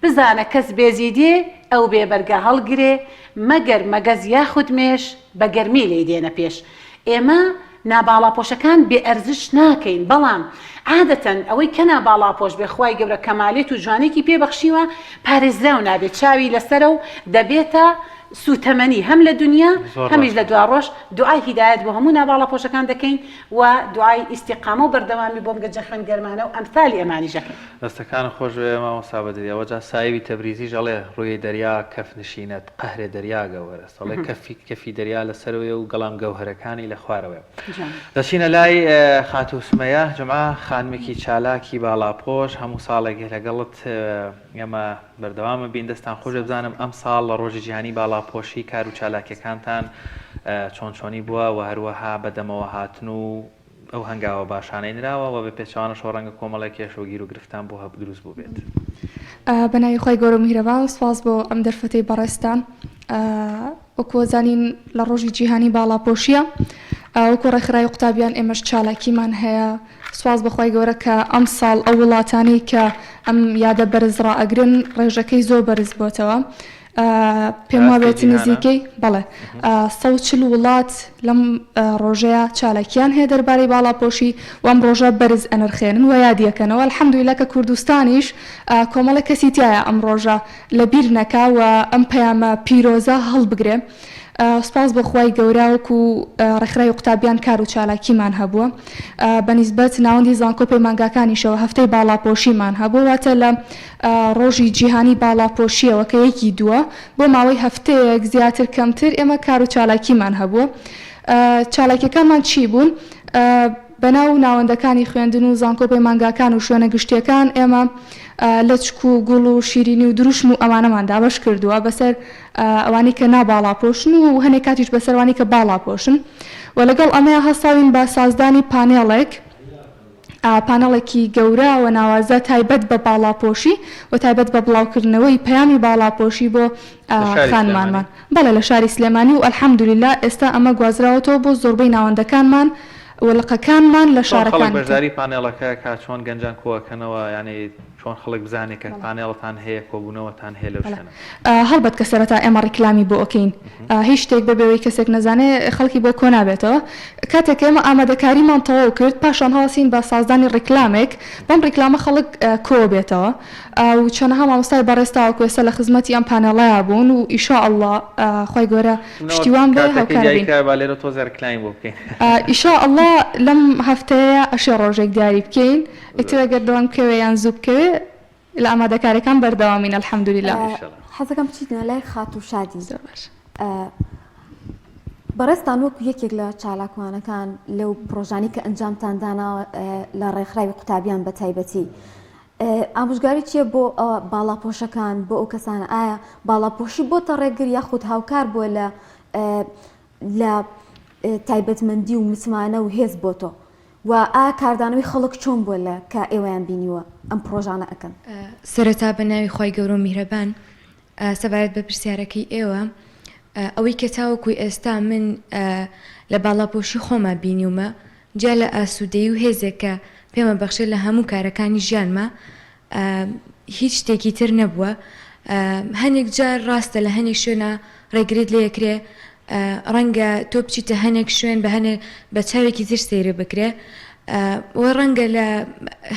بزانە کەس بێزی دێ، ئەو بێ بەرگە هەڵگرێ، مەگەر مەگەز یاخود مێش، بە گەرمی لێی دێنە پێش. ئێمە ناباڵاپۆشەکان بێ ئەرزش ناکەین، بەڵام عادەتەن ئەوەی کە ناباڵاپۆش بێ خوای گەورە کەمالێت و جوانێکی پێ بەخشیوە پارێزراو نابێت چاوی لەسەرە و دەبێتە سوتەمەنی هەم لە دونیا هەمیش لە دواڕۆژ، دوعای هیدایەت بۆ هەموو ناباڵاپۆشەکان دەکەین و دوعای ئیستیقامە و بەردەوامی بۆم گەنجە خوێن گەرمانە و ئەمسالی ئەمانیش ئەکەین. دەستەکانت خۆش بێ مامۆستا بەدری ئەوە جا سایبی تەبریزیش ئەڵێ ڕووی دەریا کەف نشینەت قەهرێ دەریا گەوەرەس ئەڵێ کەفی کەفی دەریا لە سەرەوەیە و گەڵام گەوهەرەکانی لە خوارەوەیە. دەچینە لای خاتوو سومەیە جومعە خانمێکی چالاکی باڵاپۆش هەموو ساڵێک لەگەڵت ئێمە بەردەوام ئەبین دەستان خۆش بێ بزانم ئەمساڵ لە ڕۆژی جیهانی باڵاپۆشی کار و چالاکیەکانتان چۆن چۆنی بووە و هەروەها بەدەمەوە هاتن و ئەو هەنگاوە باشانەی نراوە و بە پێچەوانەشەوە ڕەنگە کۆمەڵێک کێشە و گیروگرفتان بۆ هەب دروست بووبێت. بە ناوی خوای گەورە و میهرەبان سوپاس بۆ ئەم دەرفەتەی بەڕێزتان. وەکو ئەزانین لە ڕۆژی جیهانی باڵاپۆشیە وەکو ڕێکخراوی قوتابیان ئێمەش چالاکیمان هەیە سوپاس بۆ خوای گەورە کە ئەمساڵ ئەو وڵاتانەی کە ئەم یادە بەرز ڕائەگرن ڕێژەکەی زۆر بەرز بۆتەوە پێم وابێت نزیکەی بەڵێ 140 وڵات لەم ڕۆژەیە چالاکیان هەیە دەربارەی باڵاپۆشی و ئەم ڕۆژە بەرز ئەنرخێنن و یادیەکەنەوە الحمدللە کە کوردستانیش کۆمەڵێک کەسی تایە ئەم ڕۆژە لەبیر نەکا و ئەم پەیامە پیرۆزە هەڵبگرێ سوپاس بۆ خوای گەورە وەکو ڕێکخراوی قوتابیان کار و چالاکیمان هەبووە بە نیسبەت ناوەندی زانکۆ پەیمانگاکانیشەوە هەفتەی باڵاپۆشیمان هەبووە واتە لە ڕۆژی جیهانی باڵاپۆشیەوە کە یەکی دووە بۆ ماوەی هەفتەیەک زیاتر کەمتر ئێمە کار و چالاکیمان هەبووە چالاکیەکانمان چی بوون؟ بەناو ناوەندەکانی خوێندن و زانکۆ پەیمانگاکان و شوێنە گشتیەکان ئێمە لەچک و گوڵ و شیرینی و دروشم و ئەمانەمان دابەش کردووە بەسەر ئەوانەی کە ناباڵاپۆشن و هەنێک کاتیش بەسەر ئەوانەی کە باڵاپۆشن و لەگەڵ ئەمەیا هەستاوین بە سازدانی پانێڵێک پانێڵێکی گەورە و ناوازە تایبەت بە باڵاپۆشی و تایبەت بە بڵاوکردنەوەی پەیامی باڵاپۆشی بۆ خانمانمان. بەڵێ لە شاری سلێمانی و الحمدللە ئێستا ئەمە گوازراوەتەوە بۆ زۆربەی ناوەندەکانمان. و لقەکانمان لە چۆن خەڵک شارەکانی تر. بەشداری پانێڵەکە ئەکا چۆن گەنجان کۆئەکەنەوە یانی چۆن خەڵک بزانێ کە پانێڵتان هەیە کۆبوونەوەتان هەیە لەو شوێنە؟ هەڵبەت کە سەرەتا ئێمە ڕیکلامی بۆ ئەکەین هیچ شتێک بەبێ ئەوەی کەسێک نەزانێ خەڵکی بۆ کۆ نابێتەوە کاتێک کە ئێمە ئامادەکاریمان تەواو کرد پاشان هەڵەسین بە سازدانی ڕیکلامێک بەم ڕیکلامە خەڵک کۆ بێتەوە و چەنەها مامۆستای بەڕێز تاوەکو ئێستا لە خزمەتی ئەم پانێڵەیا بوون و ان شاء اللە خوای گەورە پشتیوان بێ کاتەکەی هاوکار دیاری بین. کرا با لێرە تۆزێ ڕیکلامی بۆ بکەین. ان شاء اللە لەم هەفتەیەیا ئەشێ ڕۆژێک دیاری بکەین ئیتر ئەگەر درەنگ بکەوێ یان زوو بکەوێ لە ئامادەکاریەکان بەردەوامین الحمدللە. حەزەکەم بچیتنە لای خاتوو شادی. زۆر باش. بەڕێزتان وەکو یەکێک لە چالاکوانەکان لەو پڕۆژانەی کە ئەنجامتان داناوە لە ڕێکخراوی قوتابیان بە تایبەتی ئامۆژگاری چییە بۆ باڵاپۆشەکان بۆ ئەو کەسانە ئایا باڵاپۆشی بۆتە ڕێگر یاخود هاوکار بووە لە لە تایبەتمەندی و متمانە و هێز بۆ تۆ و ئایا کاردانەوەی خەڵک چۆن بووە لە کە ئێوەیان بینیوە ئەم پڕۆژانە ئەکەن؟ سەرەتا بە ناوی خوای گەورە و میهرەبان سەبارەت بە پرسیارەکەی ئێوە ئەوەی کە تاوەکو ئێستا من لە باڵاپۆشی خۆما بینیومە جیا لە ئاسوودەیی و هێزێک کە پێمە بەخشێ لە هەموو کارەکانی ژیانما هیچ شتێکی تر نەبووە هەنێک جار ڕاستە لە هەنێک شوێنا ڕێگریت لێ ئەکرێ ڕەنگە تۆ بچیتە هەنێک شوێن بە هەنێ بە چاوێکی تر سەیرت بکرێ و ڕەنگە لە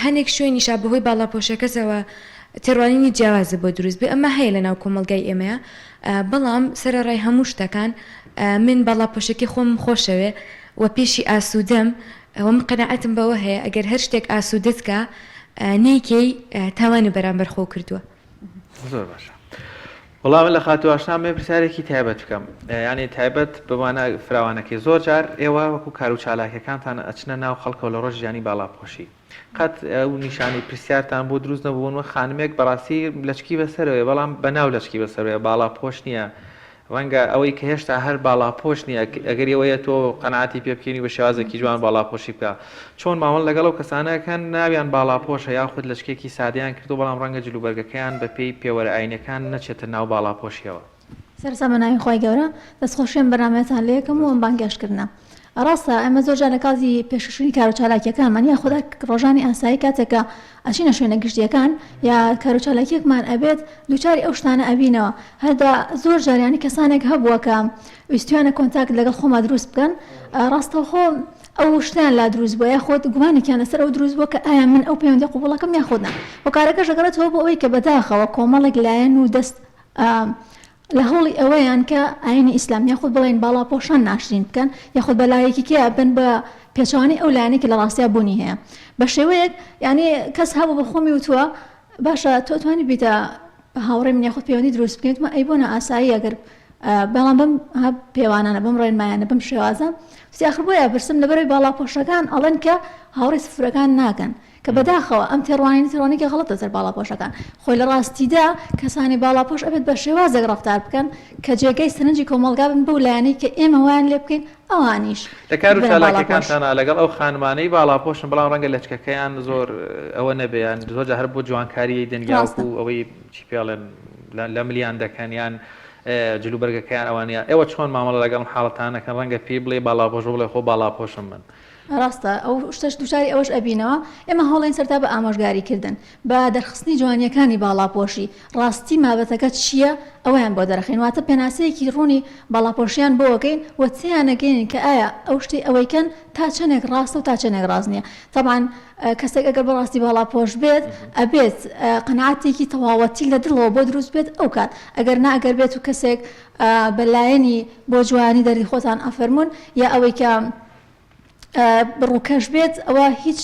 هەنێک شوێنیشا بەهۆی باڵاپۆشەکەتەوە تێڕوانینی جیاوازت بۆ دروست بێ ئەمە هەیە لە ناو کۆمەڵگای ئێمەیا بەڵام سەرەڕای هەموو شتەکان من باڵاپۆشەکەی خۆمم خۆشەوێ و پێشی ئاسوودەم و من قەناعەتم بەوە هەیە ئەگەر هەر شتێک ئاسوودەت کا نەیکەی تاوانت بەرامبەر خۆو کردووە. زۆر باشە وەڵا من لە خاتوو ئاشنا ئەمەوێ پرسیارێکی تایبەت بکەم یانی تایبەت بە مانا فراوانەکەی زۆر جار ئێوە وەکو کار و چالاکیەکانتان ئەچنە ناو خەڵکەوە لە ڕۆژی جیهانی باڵاپۆشی قەت ئەو نیشانەی پرسیارتان بۆ دروست نەبوو بۆ خانمێک بەڕاستی لەچکی بەسەرەوەیە بەڵام بەناو لەچکی بەسەرەوەیە باڵاپۆش نییە ڕەنگە ئەوەی کە هێشتا هەر باڵاپۆش نییە، ئەگەری ئەوەیە تۆ قەناعەتی پێ بکەینی بە شێوازێکی جوان باڵاپۆشی بکا. چۆن مامەڵە لەگەڵ ئەو کەسانە ئەکەن ناویان باڵاپۆشە یاخود لەچکێکی سادەیان کردووە بەڵام ڕەنگە جلوبەرگەکەیان بەپێی پێوەرە ئاینیەکان نەچێتە ناو باڵاپۆشیەوە؟ سەرەتا بە ناوی خوای گەورە دەستخۆشی ئەم بەرنامەیەتان لێ ئەکەم و ئەم بانگهێشتکردنە. ڕاستە ئێمە زۆر جار لە کاتی پێشکەشکردنی کاروچالاکییەکانمان یاخود هەر ڕۆژانی ئاسایی کاتێک کە ئەچینە شوێنە گشتییەکان یا کاروچالاکییەکمان ئەبێت دووچاری ئەو شتانە ئەبینەوە هەردا زۆر جار یانی کەسانێک هەبووە کە ویستویانە کۆنتاکت لەگەڵ خۆما دروست بکەن ڕاستەوخۆ ئەو شتیان لا دروست بووە یاخود گومانێکیان لەسەر ئەو دروست بووە کە ئایا من ئەو پەیوەندی قبوڵەکەم یاخود نا هۆکارەکەش ئەگەڕێتەوە بۆ ئەوەی کە بەداخەوە کۆمەڵێک لایەن و دەست لە هەوڵی ئەوەیان کە ئاینی ئیسلام یاخود بڵێین باڵاپۆشان ناشرین بکەن یاخود بە لایەکی کێ بن بە پێچەوانەی ئەو لایەنەی کە لە ڕاستیا بوونی هەیە بە شێوەیەک یانی کەس هەبوو بە خۆمی وتووە باشە تۆ توانی بیتە هاوڕێ من یاخود پەیوەندی دروست بکەیت وتمە ئەی بۆ نائاسایی ئەگەر بەڵام بەم پێوانانە بەم ڕێنمایانە بەم شێوازە وتی ئاخر بۆیە پرسم لەبەرەوەی باڵاپۆشەکان ئەڵێن کە هاوڕێی سفرەکان ناکەن کە بەداخەوە ئەم تێڕوانینە تێڕوانینێکی غەڵەتە لەسەر باڵاپۆشەکان، خۆی لە ڕاستیدا کەسانی باڵاپۆش ئەبێت بە شێوازێک ڕەفتار بکەن کە جێگەی سەرنجی کۆمەڵگا بن بەو لایەنەی کە ئێمە وایان لێ بکەین ئەوانیش لە کار و ببنە باڵاپۆش. چالاکیەکانتانا لەگەڵ ئەو خانمانەی باڵاپۆشن بەڵام ڕەنگە لەچکەکەیان زۆر ئەوە نەبێ یان زۆر جار هەر بۆ جوانکاری ئەیدەن ڕاستە. یاوەکو ئەوەی چی پێ ئەڵێن لە ملیان دەکەن یان جلوبەرگەکەیان ئەوە نیە ئێوە چۆن مامەڵە لەگەڵ ئەم حاڵەتانە ئەکەن ڕەنگە پێی بڵێی باڵاپۆش بڵێ خۆ باڵاپۆشم من ڕاستە ئەو شتەش دووچاری ئەوەش ئەبینەوە، ئێمە هەوڵێین سەرەتا بە ئامۆژگاری کردن، بە دەرخستنی جوانییەکانی باڵاپۆشی، ڕاستی مابەتەکە چییە ئەوەیان بۆ دەرەخەین، واتە پێناسەیەکی ڕوونی باڵاپۆشیان بۆ ئەکەین و تێیانەگەیەنین کە ئایا ئەو شتەی ئەوەیکەن تا چەنێک ڕاستە و تا چەنێک ڕاست نییە. تەبعەن کەسێک ئەگەر بەڕاستی باڵاپۆش بێت ئەبێت قەناعەتێکی تەواوەتی لە دڵەوە بۆ دروست بێت ئەوکات، ئەگەر نا ئەگەر بێت و کەسێک بە لایەنی بۆ جوانی دەردی خۆتان ئەفەرموون یا ئەوەی کە ڕووکەش بێت ئەوە هیچ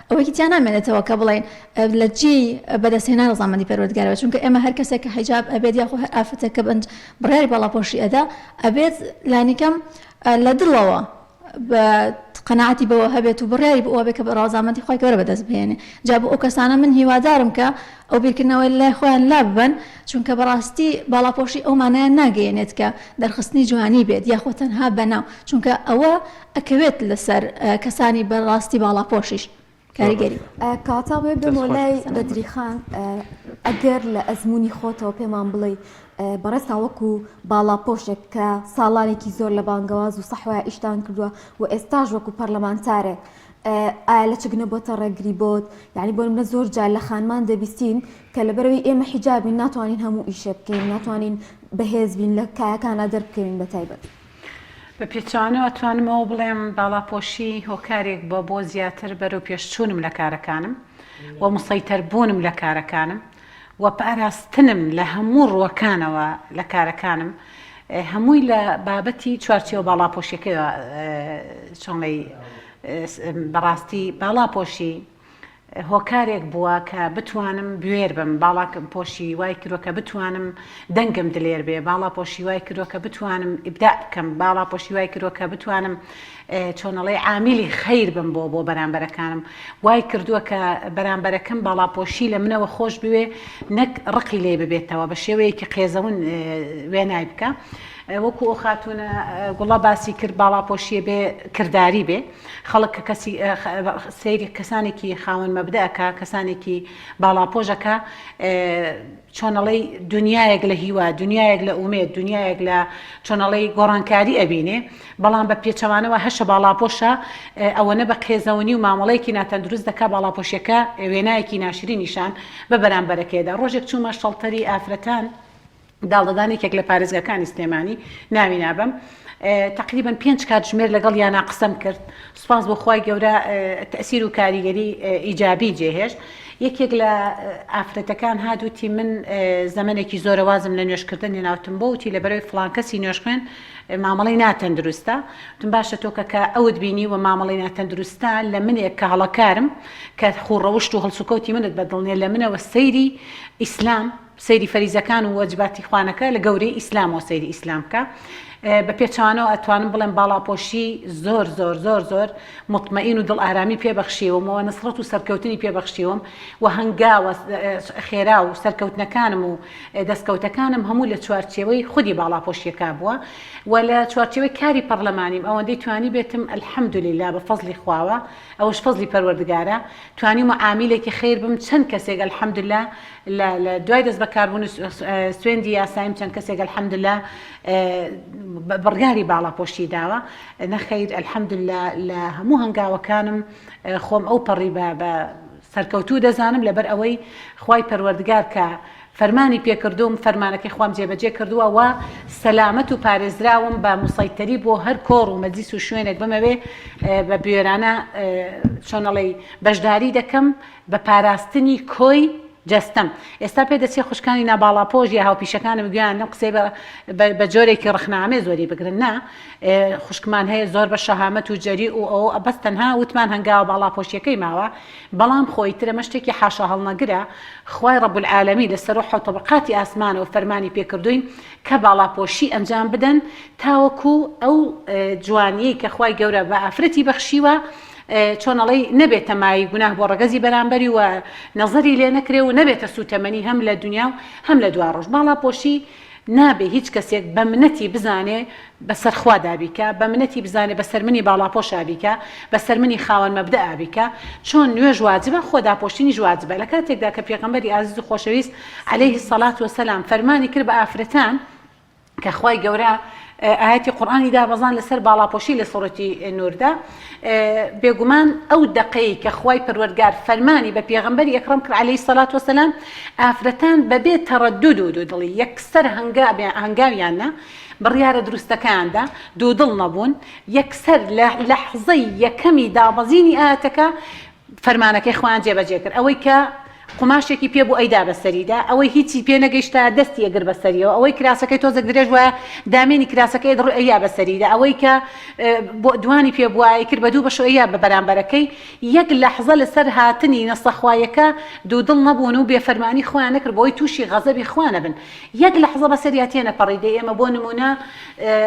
ئەوەیەکی تیا نامێنێتەوە کە بڵێین لە جێی بەدەستهێنان ڕەزامەندی پەروەردگارەوە چونکە ئێمە هەر کەسێک کە حیجاب ئەبێت یاخۆ هەر ئافرەتێک کە بەند بڕیاری باڵاپۆشی ئەدا ئەبێت لانیکەم لە دڵەوە بە قەناعەتی بەوە هەبێت و بڕیاری بۆ ئەوە بێت کە ڕەزامەندی خوای گەورە بەدەست بهێنێ جا بۆ ئەو کەسانە من هیوادارم کە ئەو بیرکردنەوەی لای خۆیان لاببەن چونکە بەڕاستی باڵاپۆشی ئەو مانایە ناگەیەنێت کە دەرخستنی جوانی بێت یاخۆ تەنها بەناو چونکە ئەوە ئەکەوێت لەسەر کەسانی بەڕاستی باڵاپۆشیش. کاریگەری. کەواتە بێ بێمەوە لای بەدری خان ئەگەر لە ئەزموونی خۆتەوە پێمان بڵێی بەڕێزتان وەکو باڵاپۆشێک کە ساڵانێکی زۆر لە بانگەواز و سەحوایە ئیشتان کردووە و ئێستاش وەکو پەرلەمانتارێک ئایا لەچک نەبۆتە ڕێگری بۆت یعنی بۆ نمونە زۆر جار لە خانمان دەبیستین کە لەبەرەوەی ئێمە حیجابین ناتوانین هەموو ئیشێ بکەین ناتوانین بەهێز بین لە کایەکانا دەربکەوین بە تایبەت. بە پێچەوانەوە ئەتوانم ئەوە بڵێم باڵاپۆشی هۆکارێک بووە بۆ زیاتر بەرەو پێشچوونم لە کارەکانم و مسەیتەر بوونم لە کارەکانم و پاراستنم لە هەموو ڕووەکانەوە لە کارەکانم هەمووی لە بابەتی چوارچێوە باڵاپۆشیەکەیەوە چۆنڵێی بەڕاستی باڵاپۆشی هۆکارێک بووە کە بتوانم بوێر بم، باڵا پۆشی وای کردووە کە بتوانم دەنگم دلێر بێ، باڵا پۆشی وای کردووە کە بتوانم ئیبداع بکەم، باڵا پۆشی وای کردووە کە بتوانم چۆنەڵێی عامیلی خەیر بم بۆ بۆ بەرامبەرەکانم، وای کردووە کە بەرامبەرەکەم باڵاپۆشی لە منەوە خۆش بوێ نەک ڕقی لێ ببێتەوە بە شێوەیەکی قێزەون وێنای بکا. وەکو ئەو خاتوونە گوڵە باسی کرد باڵاپۆشیە بێ کرداری بێ. خەڵک کە کەسی سەیری کەسانێکی خاوەن مەبدە ئەکا کەسانێکی باڵاپۆش ئەکا چۆنەڵێی دنیایەک لە هیوا دنیایەک لە ئومێد دنیایەک لە چۆنەڵێی گۆڕانکاری ئەبینێ بەڵام بە پێچەوانەوە هەشە باڵاپۆشە ئەوەنە بە قێزەونی و مامەڵەیەکی ناتەندروست دەکا باڵاپۆشیەکە وێنایەکی ناشرین نیشان بە بەرامبەرەکەیدا ڕۆژێک چوومە شەڵتەری ئافرەتان داڵدەدان یەکێک لە پارێزگاکانی سلێمانی ناوی نابەم تقریبا پێنج کاتژمێر لەگەڵ یانا قسەم کرد سوپاس بۆ خوای گەورە تەسیر و کاریگەری ئیجابی جێهێشت یەکێک لە ئافرەتەکان هات وتی من زەمەنێکی زۆرە وازم لە نوێژکردن هێناوتم بۆ وتی لە بەرەوەی فڵان کەسی نوێژخوێن مامەڵەی ناتەندروستە وتم باشە تۆ کە کە ئەوت بینی و مامەڵەی ناتەندروستە لە منێک کە هەڵەکارم کە خووڕەوشت و هەڵسوکەوتی منت بەدڵ نیە لە منەوە سەیری ئیسلام سەیری فەریزەکان و وەجباتی خوانەکە لە گەورەی ئیسلامەوە سەیری ئیسلام بکە بە پێچەوانەوە ئەتوانم بڵێم باڵاپۆشی زۆر زۆر زۆر زۆر موتمەئین و دڵ ئارامی پێ بەخشیوم و نسڕەت و سەرکەوتنی پێ بەخشیوم و هەنگاوە خێرا و سەرکەوتنەکانم و دەستکەوتەکانم هەموو لە چوارچێوەی خودی باڵاپۆشیەکە بووە و لە چوارچێوەی کاری پەڕلەمانیم ئەوەندەی توانی بێتم الحمدللە بە فەزڵی خواوە ئەوەش فەزڵی پەروەردگارە توانیومە عامیلێکی خەیر بم چەند کەسێک الحمدللە لە لە دوای دەست بەکاربوون و سوێندی یاساییم چەند کەسێک الحمدللە بڕیاری باڵاپۆشی داوە نەخەیر الحمدللە لە هەموو هەنگاوەکانم خۆم ئەو پەڕی بە بە سەرکەوتوو دەزانم لەبەر ئەوەی خوای پەروەردگار کە فەرمانی پێکردووم فەرمانەکەی خوام جێبەجێ کردووە و سەلامەت و پارێزراوم بە موسەیتەری بۆ هەر کۆڕ و مەجلیس و شوێنێک بمەوێ بە بوێرانە چۆن ئەڵێی بەشداری دەکەم بە پاراستنی کۆی جەستەم. ئێستا پێدەچێ خوشکانی ناباڵاپۆش یا هاوپیشەکانم گوێیان لەم قسەی بە جۆرێکی ڕەخنەئامێز وەری بگرن. نا، خوشکمان هەیە زۆر بە شەهامەت و جەریء و ئەوە بەس تەنها وتمان هەنگاوە باڵاپۆشیەکەی ماوە، بەڵام خۆ ئیتر ئەمە شتێکی حاشاهەڵنەگرە، خوای رب العالمین لە سەرو حەوتەبەقاتی ئاسمانەوە فەرمانی پێکردووین کە باڵاپۆشی ئەنجام بدەن تاوەکو ئەو جوانیەی کە خوای گەورە بە ئافرەتی بەخشیوە چۆن ئەڵێی نەبێتە مایەی گوناه بۆ ڕەگەزی بەرامبەری و نەزەری لێ نەکرێ و نەبێتە سووتەمەنی هەم لە دونیا و هەم لە دواڕۆژ. باڵاپۆشی نابێ هیچ کەسێک بە منەتی بزانێ بەسەر خوادا بیکا، بە منەتی بزانێ بەسەر منی باڵاپۆشا بیکا، بەسەر منی خاوەن مەبدەئا بیکا. چۆن نوێژ واجبە خۆ داپۆشینیش واجبە. لە کاتێکدا کە پێغەمبەری ئازیز و خۆشەویست علیه الصلوة والسلام فەرمانی کرد بە ئافرەتان، کە خوای گەورە ئایەتی قورئانی دابەزاند لەسەر باڵاپۆشی لە سوڕەتی نوردا بێگومان ئەو دەقەی کە خوای پەروەردگار فەرمانی بە پێغەمبەری ئەکڕەم کرد عەلەیهی سەلات وەسەلام ئافرەتان بەبێ تەڕەدود و دوودڵی یەکسەر هەنگاویان نا بڕیارە دروستەکەیاندا دوودڵ نەبوون یەکسەر لە لەحزەی یەکەمی دابەزینی ئایەتەکە فەرمانەکەی خوایان جێبەجێ کرد، ئەوەی کە قوماشێکی پێ بوو ئەیدا بە سەریدا، ئەوەی هیچی پێ نەگەیشتایە دەستی ئەگرت بە سەریەوە، ئەوەی کراسەکەی تۆزێک درێژ بوایە دامێنی کراسەکەی ئەدڕی ئەیا بە سەریدا، ئەوەی کە دوانی پێ بوایە ئەیکرد بە دوو بەش و ئەیا بە بەرامبەرەکەی، یەک لەحزە لەسەر هاتنی نەسە خوایەکە دوودڵ نەبوون و بێفەرمانی خۆیان نەکرد بۆی تووشی غەزەبی خوا نەبن. یەک لەحزە بەسەریا تێنەپەڕی، دەی ئێمە بۆ نموونە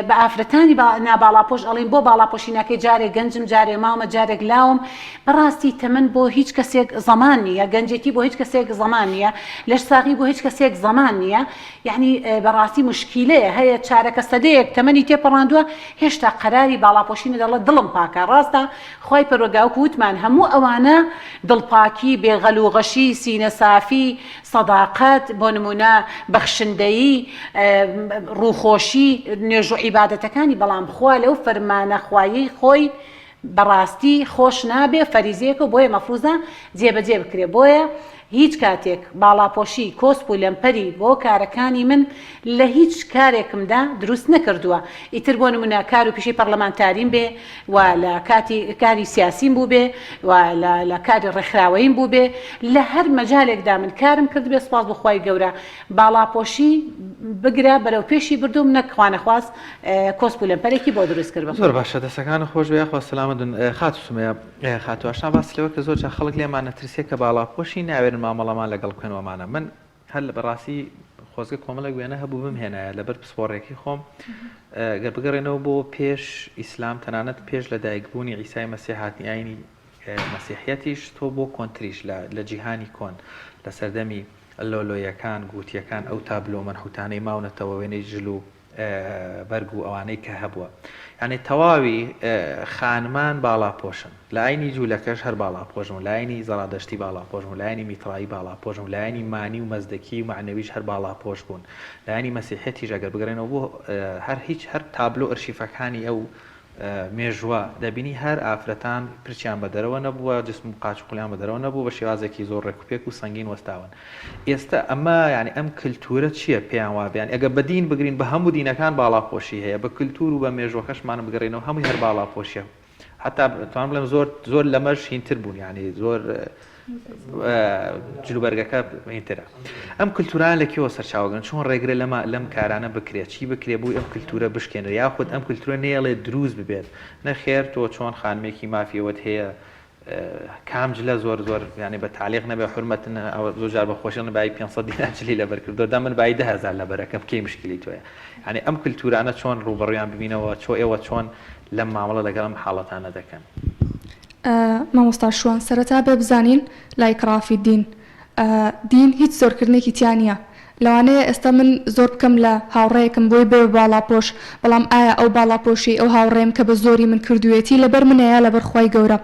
بە ئافرەتانی ناباڵاپۆش ئەڵێین بۆ باڵاپۆشی ناکەی جارێک گەنجم جارێ ماومە جارێک لاوم بەڕاستی تەمەن بۆ هیچ کەسێک زەمان نییە گەنجێتی بۆ هیچ. هیچ کەسێک زەمان نییە لەشساغی بۆ هیچ کەسێک زەمان نییە یەعنی بەڕاستی موشکیلەیە هەیە چارەکە سەدەیەک تەمەنی تێپەڕاندووە هێشتا قەراری باڵاپۆشی نەدەڵێ دڵم پاکە ڕاستە خوای پەروەردگار وەکو وتمان هەموو ئەوانە دڵپاکی بێ غەل و غەشی سینە سافی سەداقەت بۆ نمونە بەخشندەیی ڕووخۆشی نوێژ و عیبادەتەکانی بەڵام خوا لەو فەرمانە خوایەی خۆی بەڕاستی خۆش نابێ فەریزەیەکە و بۆیە مەفروزە جێبەجێ بکرێ بۆیە هیچ کاتێک باڵاپۆشی کۆسپ و لەمپەری بۆ کارەکانی من لە هیچ کارێکمدا دروست نەکردووە ئیتر بۆ نمونە کار و پیشەی پەڕلەمانتاریم بێ و لە کاتی کاری سیاسیم بووبێ و لە لە کاری ڕێکخراوەییم بووبێ لە هەر مەجالێکدا من کارم کردبێ سوپاس بۆ خوای گەورە باڵاپۆشی بگرە بەرەو پێشی بردووم نەک خوانەخواست کۆسپ و لەمپەرێکی بۆ دروست کردبم. زۆر باشە دەسەکانت خۆش بێ یاخوا سەلامەت بن خاتوو سومەیە خاتوو ئاشنا باست لەوە کرد زۆر جار خەڵک لێمان ئەترسێ کە باڵاپۆشی ناوێرن مامەڵەمان لەگەڵ بکەن و ئەمانە من هەر بەڕاستی خۆزگە کۆمەڵێک وێنە هەبوو بمهێنایە لەبەر پسپۆڕیەکەی خۆم گەر بگەڕێنەوە بۆ پێش ئیسلام تەنانەت پێش لە دایکبوونی عیسای مەسیح هاتنی ئاینی مەسیحیەتیش تۆ بۆ کۆنتریش لە جیهانی کۆن لە سەردەمی لۆلۆیەکان گوتیەکان ئەو تابلۆ مەنحوتانەی ماونەتەوە وێنەی جل و بەرگ و ئەوانەی کە هەبووە یانی تەواوی خانمان باڵاپۆشن لە ئاینی جوولەکەش هەر باڵاپۆش بوون لە ئاینی زەڕادەشتی باڵاپۆش بوون لە ئاینی میترایی باڵاپۆش بوون لە ئاینی مانی و مەزدەکی و مەعنەویش هەر باڵاپۆش بوون لە ئاینی مەسیحیەتیش ئەگەر بگەڕێنەوە بۆ هەر هیچ هەر تابلۆ ئەرشیفەکانی ئەو مێژووە دەبینی هەر ئافرەتان پرچیان بە دەرەوە نەبووە، جسم و قاچ و قولیان بە دەرەوە نەبووە، بە شێوازێکی زۆر ڕێک و پێک و سەنگین وەستاون. ئێستا ئەمە یانی ئەم کلتورە چییە پێیان وابێ یانی ئەگەر بە دین بگرین بە هەموو دینەکان باڵاپۆشی هەیە، بە کلتور و بە مێژووەکەشمان بگەڕێینەوە هەمووی هەر باڵاپۆشیە. حەتا توانم بڵێم زۆر زۆر لەمەش هینتر بوون یانی زۆر جلوبەرگەکە هینترە. ئەم کلتورانە لە کوێوە سەرچاوە گرن؟ چۆن ڕێگرە لەمە لەم کارانە بکرێت؟ چی بکرێت بۆی ئەم کلتورە بشکێنرێت؟ یاخود ئەم کلتورە نەیەڵێت دروست ببێت؟ نەخێر تۆ چۆن خانمێکی مافی ئەوەت هەیە کام جلە زۆر زۆر یانی بە تەعلیق نەبێ حورمەت ئەوە زۆر جار بە خۆشی ئەڵێن بایی 500 دینار جلی لەبەر کردووە دا من بایی 10000 لەبەرەکەم کەی مشکلی تۆیە یانی ئەم کلتورانە چۆن ڕووبەڕوویان ببینەوە چۆ ئێوە چۆن لەم مامەڵە لەگەڵ ئەم حاڵەتانە دەکەن؟ مامۆستا شوان سەرەتا بێ بزانین لا اکراه فی الدین دین هیچ زۆرکردنێکی تیا نیە لەوانەیە ئێستا من زۆر بکەم لە هاوڕێیەکم بۆی بێ بە باڵاپۆش بەڵام ئایا ئەو باڵاپۆشیەی ئەو هاوڕێیەم کە بە زۆری من کردوویەتی لەبەر منە یا لەبەر خوای گەورە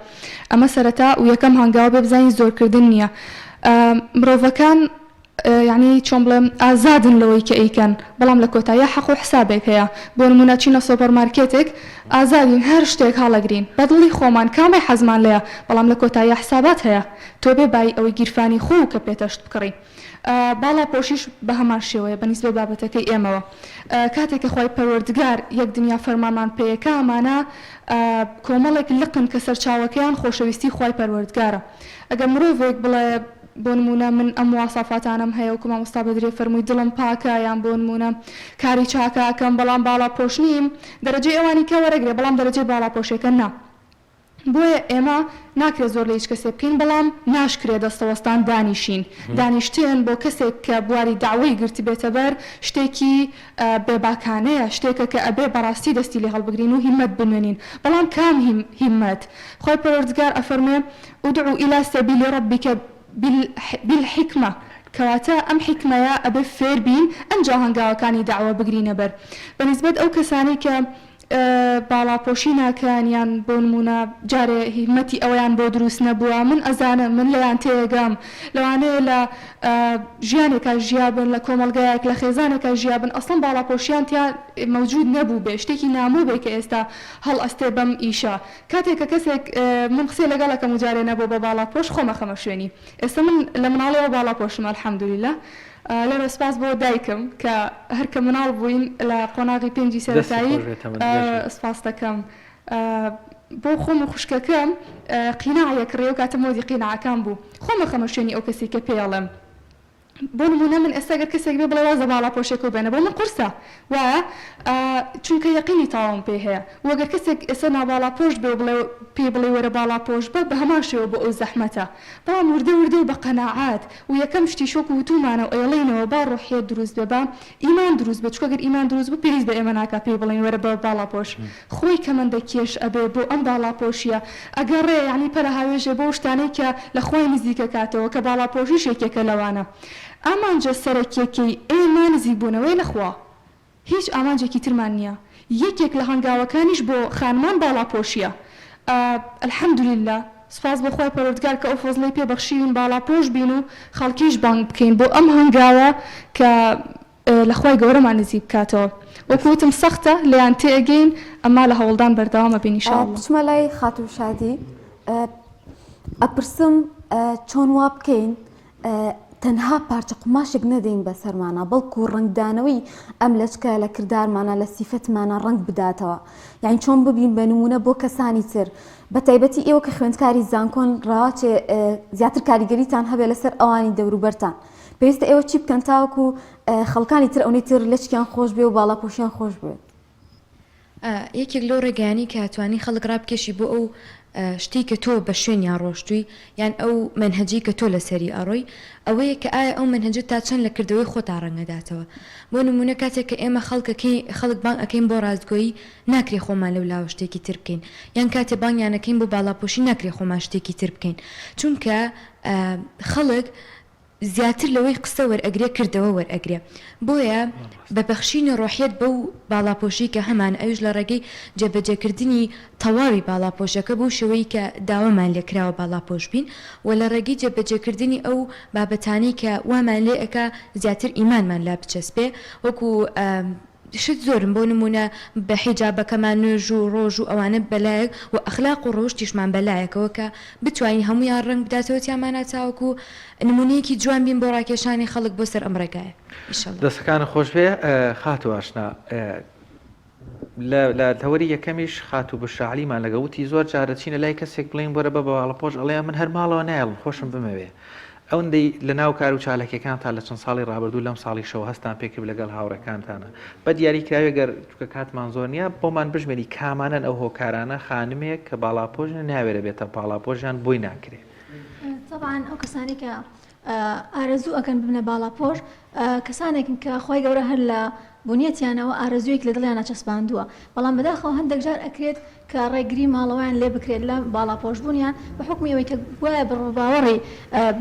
ئەمە سەرەتا و یەکەم هەنگاوە بێ بزانین زۆرکردن نیە مرۆڤەکان یەعنی چۆن بڵێم ئازادن لەوەی کە ئەیکەن بەڵام لە کۆتاییا حەق و حسابێک هەیە بۆ نموونە چینە سۆپەر مارکێتێک ئازادین هەر شتێک هەڵەگرین بە دڵی خۆمان کامەی حەزمان لێیە بەڵام لە کۆتاییا حسابات هەیە تۆ بێ بایی ئەوەی گیرفانی خۆو کە پێتە شت بکڕی باڵا پۆشیش بە هەمان شێوەیە بە نیسبەت بابەتەکەی ئێمەوە کاتێک کە خوای پەروەردگار یەک دنیا فەرمانمان پێیەکا مانا کۆمەڵێک لقن کە سەرچاوەکەیان خۆشەویستی خوای پەروەردگارە ئەگەر مرۆڤێک بڵێ بۆ نموونە من ئەم مواسافاتانەم هەیە وەکو مامۆستا بەدریە فەرمووی دڵم پاکە یان بۆ نموونە کاری چاکە ئەکەم بەڵام باڵاپۆش نیم دەرەجەی ئەوانی کە وەرەگرێ بەڵام دەرەجەی باڵاپۆشێکە نا بۆیە ئێمە ناکرێ زۆر لە هیچ کەسێ بکەین بەڵام ناشکرێ دەستەوەستان دانیشین دانیشتن بۆ کەسێک کە بواری دەعوەی گرتبێتە بەر شتێکی بێباکانەیە شتێکە کە ئەبێ بەڕاستی دەستی لێ هەڵبگرین و هیممەت بنوێنین بەڵام کام هیممەت خوای پەروەردگار ئەفەرموێ ادع الی سبیل ربک بالحکمە کەواتە ئەم حیکمەیە ئەبێ فێر بین ئەنجا هەنگاوەکانی دەعوە بگرینە بەر بەنیسبەت ئەو کەسانەی کە باڵاپۆشی ناکەن یان بۆ نموونە جارێ هیمەتی ئەوەیان بۆ دروست نەبووە من ئەزانم من لێیان تێیەگەم لەوانەیە لە ژیانێکا ژیابن لە کۆمەڵگایەک لە خێزانێکا ژیابن ئەسڵەن باڵاپۆشیان تیا مەوجود نەبووبێ شتێکی نامۆ بێ کە ئێستا هەڵئەستێ بەم ئیشە کاتێک کە کەسێک من قسەی لەگەڵ ئەکەم و جارێ نەبووە بە باڵاپۆش خۆم ئەخەمە شوێنی ئێستا من لە مناڵیەوە باڵاپۆشم الحمدللە لێرە سوپاس بۆ دایکم کە هەر کە مناڵ بووین لە قۆناغی پێنجی دەستی سەرەتایی خۆش بێت تەمەن درێژ بێت. سوپاست دەکەم بۆ خۆم و خوشکەکەم قیناع یەکڕی ئەو کاتە مۆدی قیناعەکان بوو خۆم ئەخەمە شوێنی ئەو کەسەی کە پێی ئەڵێم. بۆ نموونە من ئێستا گەر کەسێک بێ بڵێ واز لە باڵاپۆشیەکەو بێنە بۆ من قورسە وایە چونکە یەقینی تەواوم پێی هەیە وە گەر کەسێک ئێستا ناباڵاپۆش بێ و بڵێ پێی بڵێی وەرە باڵاپۆش بە بە هەمان شێوە بۆ ئەو زەحمەتە بەڵام وردە وردە و بە قەناعەت و یەکەم شتیش وەکو وتومانە و ئەیڵێینەوە با ڕۆحیەت دروست بێ با ئیمان دروست بێ چونکە گەر ئیمان دروست بوو پێویست بە ئێمە ناکا پێی بڵێین وەرە بە باڵاپۆش خۆی کەمەندە کێش ئەبێ بۆ ئەم باڵاپۆشیە ئەگەڕێ یەعنی پەلهاوێژێ بۆ شتانەی کە لە خوای نزیک ئەکاتەوە کە باڵاپۆشیش یەکێکە لەوانە ئامانجە سەرەکیەکەی ئێمە نزیک بوونەوەیە لە خوا هیچ ئامانجێکی ترمان نیە یەکێک لە هەنگاوەکانیش بۆ خانمان باڵاپۆشیە الحمدللە سوپاس بۆ خوای پەروەردگار کە ئەو فەزڵەی پێ بەخشیوین باڵاپۆش بین و خەڵکیش بانگ بکەین بۆ ئەم هەنگاوە کە لە خوای گەورەمان نزیک بکاتەوە وەکو وتم سەختە لێیان تێئەگەین ئەما لە هەوڵدان بەردەوام ئەبین ان شاء اللە. بچمە لای خاتوو شادی ئەپرسم چۆن وا بکەین تەنها پارچە قوماشێک نەدەین بەسەرمانا بەڵکو ڕەنگدانەوەی ئەم لەچکە لە کردارمانا لە سیفەتمانا ڕەنگ بداتەوە یانی چۆن ببین بە نمونە بۆ کەسانی تر بە تایبەتی ئێوە کە خوێندکاری زانکۆن ڕاچێ زیاتر کاریگەریتان هەبێ لەسەر ئەوانی دەوروبەرتان پێویستە ئێوە چی بکەن تاوەکو خەڵکانی تر ئەونەی تر لەچکیان خۆش بێ و باڵاپۆشیان خۆش بوێت؟ یەکێک لەو ڕێگایانەی کە ئەتوانی خەڵک ڕابکێشی بۆ ئەو شتەی کە تۆ بە شوێنیا ڕۆشتووی یان ئەو مەنهەجەی کە تۆ لەسەری ئەڕۆی ئەوەیە کە ئایا ئەو مەنهەجە تا چەند لە کردەوەی خۆتا ڕەنگەداتەوە بۆ نموونە کاتێک کە ئێمە خەڵکەکەی خەڵک بانگ ئەکەین بۆ ڕاستگۆیی ناکرێ خۆمان لەو لاوە شتێکی تر بکەین یان کاتێ بانگیان ئەکەین بۆ باڵاپۆشی ناکرێ خۆمان شتێکی تر بکەین چونکە خەڵک زیاتر لەوەی قسە وەرئەگرێ کردەوە وەرئەگرێ بۆیە بە بەخشینی ڕۆحیەت بەو باڵاپۆشی کە هەمانە ئەویش لە ڕێگەی جێبەجێکردنی تەواوی باڵاپۆشەکە بەو شێوەی کە داوامان لێ کراوە باڵاپۆش بین و لە ڕێگەی جێبەجێکردنی ئەو بابەتانەی کە وامان لێ ئەکا زیاتر ئیمانمان لا بچەسپێ وەکو شت زۆرن بۆ نموونە بە حیجابەکەمان نوێژ و ڕۆژ و ئەوانە بەلایەک و ئەخلاق و ڕەوشتیشمان بەلایەکەوە کە بتوانین هەموویان ڕەنگ بداتەوە تیامانا تاوەکو نموونەیەکی جوان بین بۆ ڕاکێشانی خەڵک بۆ سەر ئەم ڕێگایە ئیشەڵا. دەستەکانت خۆش بێ خاتوو ئاشنا. لە لە تەوەری یەکەمیش خاتوو بشرا عەلیمان لەگەڵ وتی زۆر جار دەچینە لای کەسێک بڵێین وەرە بە باڵەپۆش ئەڵێ من هەر ماڵەوە نایەڵم خۆشم بمەوێ ئەوندەی لە ناو کار و چاالکیەکانتان لە چەند ساڵی ڕابردوو لەم ساڵیشەوە هەستان پێکرد لەگەڵ هاوڕێکانتانە بە دیاری کراوی گەر چونکە کاتمان زۆر نییە بۆمان بژمێری کامانەن ئەو هۆکارانە خانمێک کە باڵاپۆش نیە ناوێرە بێتە باڵاپۆش یان بۆی ناکرێ. تەبعەن ئەو کەسانەی کە ئارەزوو ئەکەن ببنە باڵاپۆش کەسانێکن کە خوای گەورە هەر لە بونیەتیانەوە ئارەزوویەکی لە دڵیانا چەسپاندووە بەڵام بەداخەوە هەندێک جار ئەکرێت کە ڕێگری ماڵەوەیان لێ بکرێت لە باڵاپۆش بوونیان بە حوکمی ئەوەی کە گوایە بڕوباوەڕی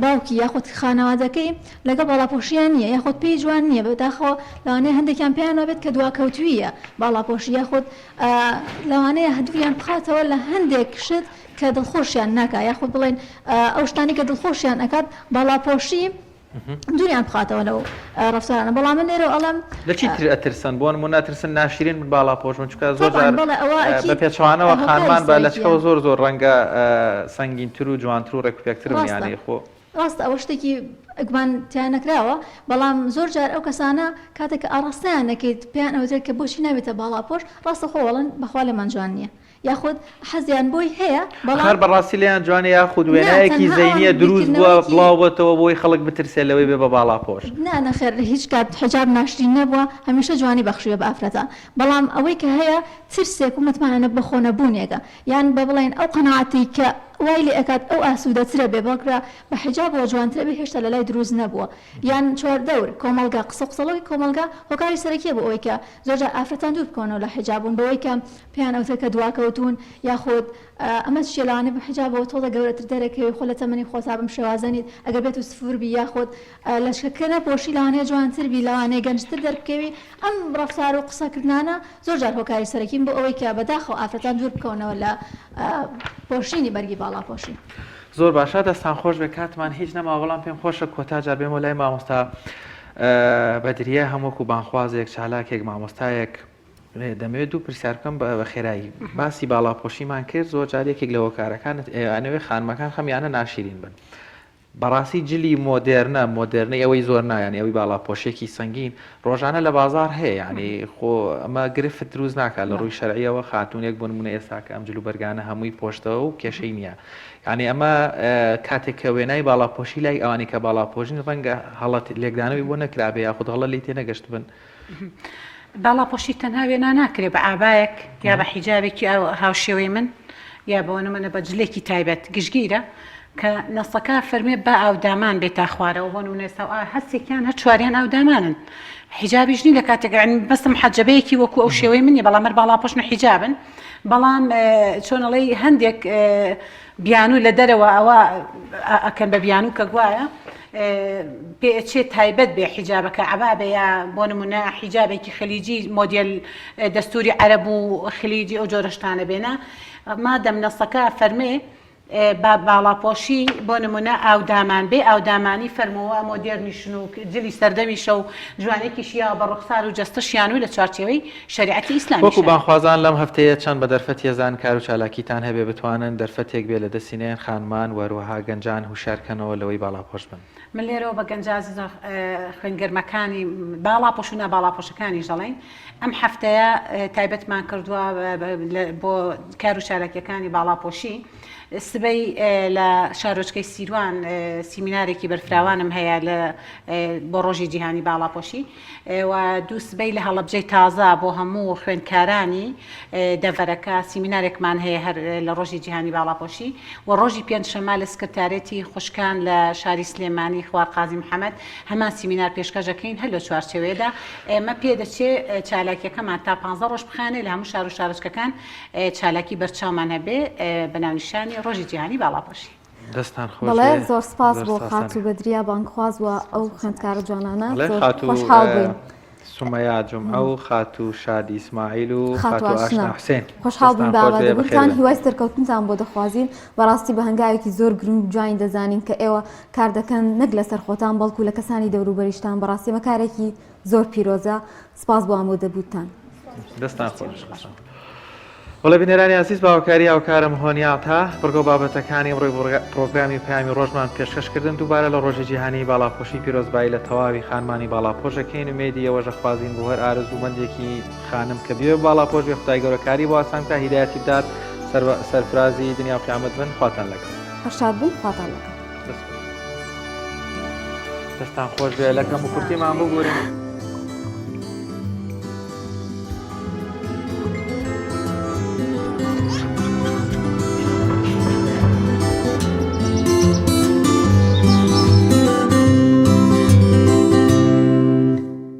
باوکی یاخود خانەوادەکەی لەگەڵ باڵاپۆشیان نییە یاخود پێی جوان نییە بەداخەوە لەوانەیە هەندێکیان پێیان وابێت کە دواکەوتوویە باڵاپۆشی یاخود لەوانەیە دووریان بخاتەوە لە هەندێک شت کە دڵخۆشیان ناکا یاخود بڵێن ئەو شتانەی کە دڵخۆشیان ئەکات باڵاپۆشی دووریان بخاتەوە لەو ڕەفتارانە بەڵام من لێرەوە ئەڵێم لە چی تر ئەترسن بۆ نموونە ئەترسن ناشرین بن باڵاپۆش بن چونکە زۆر طبعا جار بەڵێ ئەوە بە ئەکید پێچەوانەوە هۆکاری خانمان بە سەرەکیە لەچکەوە زۆر زۆر ڕەنگە سەنگینتر و جوانتر و ڕێکوپێکتر بن ڕاستە یانی خۆ ڕاستە ئەوە شتێکی گومان تیا نەکراوە بەڵام زۆر جار ئەو کەسانە کاتێک کە ئاڕاستەیان ئەکەیت پێیان ئەوترێت کە بۆچی نابیتە باڵاپۆش ڕاستەوخۆ ئەڵێن بەخوا لێمان جوان نییە یاخود حەزیان بۆی هەیە بەڵام. هەر بەڕاستی لێیان جوانە یاخود نا وێنایەکی تەنها ئەوان زەینیە دروست بووە بیرکردنەوەیەکی. بڵاو بۆتەوە بۆی خەڵک بترسێ لەوەی بێ بە باڵاپۆش. نا نەخێر هیچ کات حیجاب ناشرین نەبووە هەمیشە جوانی بەخشیوە بە ئافرەتان بەڵام ئەوەی کە هەیە ترسێک و متمانە بەخۆ نەبوونێکە یان بە بڵێین ئەو قەناعەتەی کە وای لێ ئەکات ئەو ئاسوودەترە بێ بەڵکە بە حیجابەوە جوانترە بێ هێشتا لەلای دروست نەبووە یان چواردەور کۆمەڵگا قسە و قسەڵۆکی کۆمەڵگا هۆکاری سەرەکیە بۆ ئەوەی کە زۆرجار ئافرەتان دوور بکەونەوە لە حیجاب بوون بەوەی کە پێیان ئەوترێت کە دواکەوتوون یاخود ئەمە چیە لەوانەیە بە حیجابەوە تۆزە گەورەتر دەرەکەوی خۆ لە تەمەنی خۆتا بەم شێوازە نیت ئەگەر بێت و سفور بی یاخود لەچکەکە نەپۆشی لەوانەیە جوانتر بی لەوانەیە گەنجتر دەربکەوی ئەم ڕەفتار و قسەکردنانە زۆر جار هۆکاری سەرەکین بۆ ئەوەی کە بەداخەوە ئافرەتان دوور بکەونەوە لە پۆشینی بەرگی باڵاپۆشی. زۆر باشە دەستان خۆش بێ کاتمان هیچ نەماوە بەڵام پێم خۆشە کۆتا جار بێمەوە لای مامۆستا بەدریە هەم وەکو بانخوازێک چالاکێک مامۆستایەک دەمەوێت دوو پرسیار بکەم بە خێرایی باسی باڵاپۆشیمان کرد زۆر جار یەکێک لە هۆکارەکانت ئەیانەوێ خانمەکان خەمیانە ناشیرین بن. بەڕاستی جلی مۆدێرنە مۆدێرنەی ئەوەی زۆر نا یانی ئەوەی باڵاپۆشێکی سەنگین ڕۆژانە لە بازاڕ هەیە یانی خۆ ئەمە گرفت دروست ناکات لە ڕووی شەرعیەوە خاتوونێک بۆ نمونە ئێستا کە ئەم جلوبەرگانە هەمووی پۆشتەوە و کێشەی نییە یانی ئەمە کاتێک کە وێنای باڵاپۆشی لای ئەوانی کە باڵاپۆشین ڕەنگە هەڵە لێکدانەوەی بۆ نەکرابێ یاخود هەڵە لێی تێنەگەشتبن. باڵاپۆشی تەنها وێنا ناکرێ بە عابایەک یا بە حیجابێکی هاوشێوەی من یا بۆ نمونە بە جلێکی تایبەت گشتگیرە کە نەسەکە فەرمێ با ئاودامان بێ تا خوارەوە بۆ نمونە ئێستا ئا هەرسێکیان هەر چواریان ئاودامانن حیجابیش نی لە کاتێک یعنی بەسم حەجەبەیەکی وەکو ئەو شێوەی من نیە بەڵام هەر باڵاپۆشن و حیجابن بەڵام چۆن ئەڵێی هەندێک بیانوو لە دەرەوە ئەوە ئەکەن بە بیانوو کە گوایە پێ ئەچێ تایبەت بێ حیجابەکە عەبا بێ یا بۆ نمونە حیجابێکی خلیجی مۆدێل دەستوری عەرەب و خلیجی ئەو جۆرە شتانە بێنە مادەم نەسەکە فەرمێ با باڵاپۆشی بۆ نمونە ئاودامان بێ ئاودامانی فەرمووە مۆدێرنیشن و جلی سەردەمیشە و جوانێکیشی یاوە بە ڕوخسار و جەستەشیان و لە چوارچێوەی شەریعەتی ئیسلامیشە. وەکو بانگخوازان لەم هەفتەیە چەند بە دەرفەت یەزان کار و چالاکیتان هەبێ بتوانن دەرفەتێک بێ لە دەستی نەیەن خانمان و هەروەها گەنجان هوشیار کەنەوە لەوەی باڵاپۆش بن. من لێرەوە بە گەنجە ئازیزە خوێنگەرمەکانی باڵاپۆش و ناباڵاپۆشەکانیش دەڵێین ئەم هەفتەیە تایبەتمان کردووە بۆ کار و چالاکیەکانی باڵاپۆشی سبەی لە شارۆچکەی سیروان سیمینارێکی بەرفراوانم هەیە لە بۆ ڕۆژی جیهانی باڵاپۆشی و دووسبەی لە هەڵەبجەی تازە بۆ هەموو خوێندکارانی دەڤەرەکە سیمینارێکمان هەیە هەر لە ڕۆژی جیهانی باڵاپۆشی و ڕۆژی پێنجشەممە لە سکرتارێتی خوشکان لە شاری سلێمانی خوار قازی محەمەد هەمان سیمینار پێشکەش ئەکەین هەر لەو چوارچێوەیەدا ئێمە پێدەچێ چالاکیەکەمان تا پانزە ڕۆژ بخایەنێ لە هەموو شار و شارۆچکەکان چالاکی بەرچاومان هەبێ بە ناونیشانی ڕۆژی جیهانی باڵاپۆشی. دەستان خۆش بەڵێ بێ. زۆر سپاس زۆر بۆ سپاستان خاتوو بەدریە بانگخواز و ئەو خوێندکارە جوانانە بەڵێ زۆر خاتوو خۆشحاڵ بووین. سومەیا جومعە و خاتوو شادی ئیسماعیل و خاتوو خاتوو ئاشنا ئاشنا حوسێن خۆشحاڵ بووین دەستان بە خۆش بێ بەخێر ئامادەبوونتان بێن. هیوای سەرکەوتنتان بۆ دەخوازین بەڕاستی بە هەنگاوێکی زۆر گرنگ و جوانی دەزانین کە ئێوە کار دەکەن نەک لەسەر خۆتان بەڵکو لە کەسانی دەوروبەریشتان بەڕاستی ئەمە کارێکی زۆر پیرۆزە سپاس بۆ ئامادەبوونتان. دەستان خۆش. بەڵێ بینەرانی ئازیز بە هاوکاری هاوکارم هۆنیا عەتا بڕگە و بابەتەکانی ئەمڕۆی پڕۆگرامی پەیامی ڕۆژمان پێشکەش کردن دووبارە لە ڕۆژی جیهانی باڵاپۆشی پیرۆزبایی لە تەواوی خانمانی باڵاپۆش ئەکەین ئومێدی ئەوەش ئەخوازین بۆ هەر ئارەزوومەندێکی خانم کە بیەوێ باڵاپۆش بێ خودای گەورە کاری بۆ ئاسان بکا هیدایەتی بدات سەرفرازی دنیا و قیامەت بن خواتان لەگەڵ. هەر شاد بن خواتان لەگەڵ. دەستان خۆش بێ لە کەم و کورتیمان ببورن.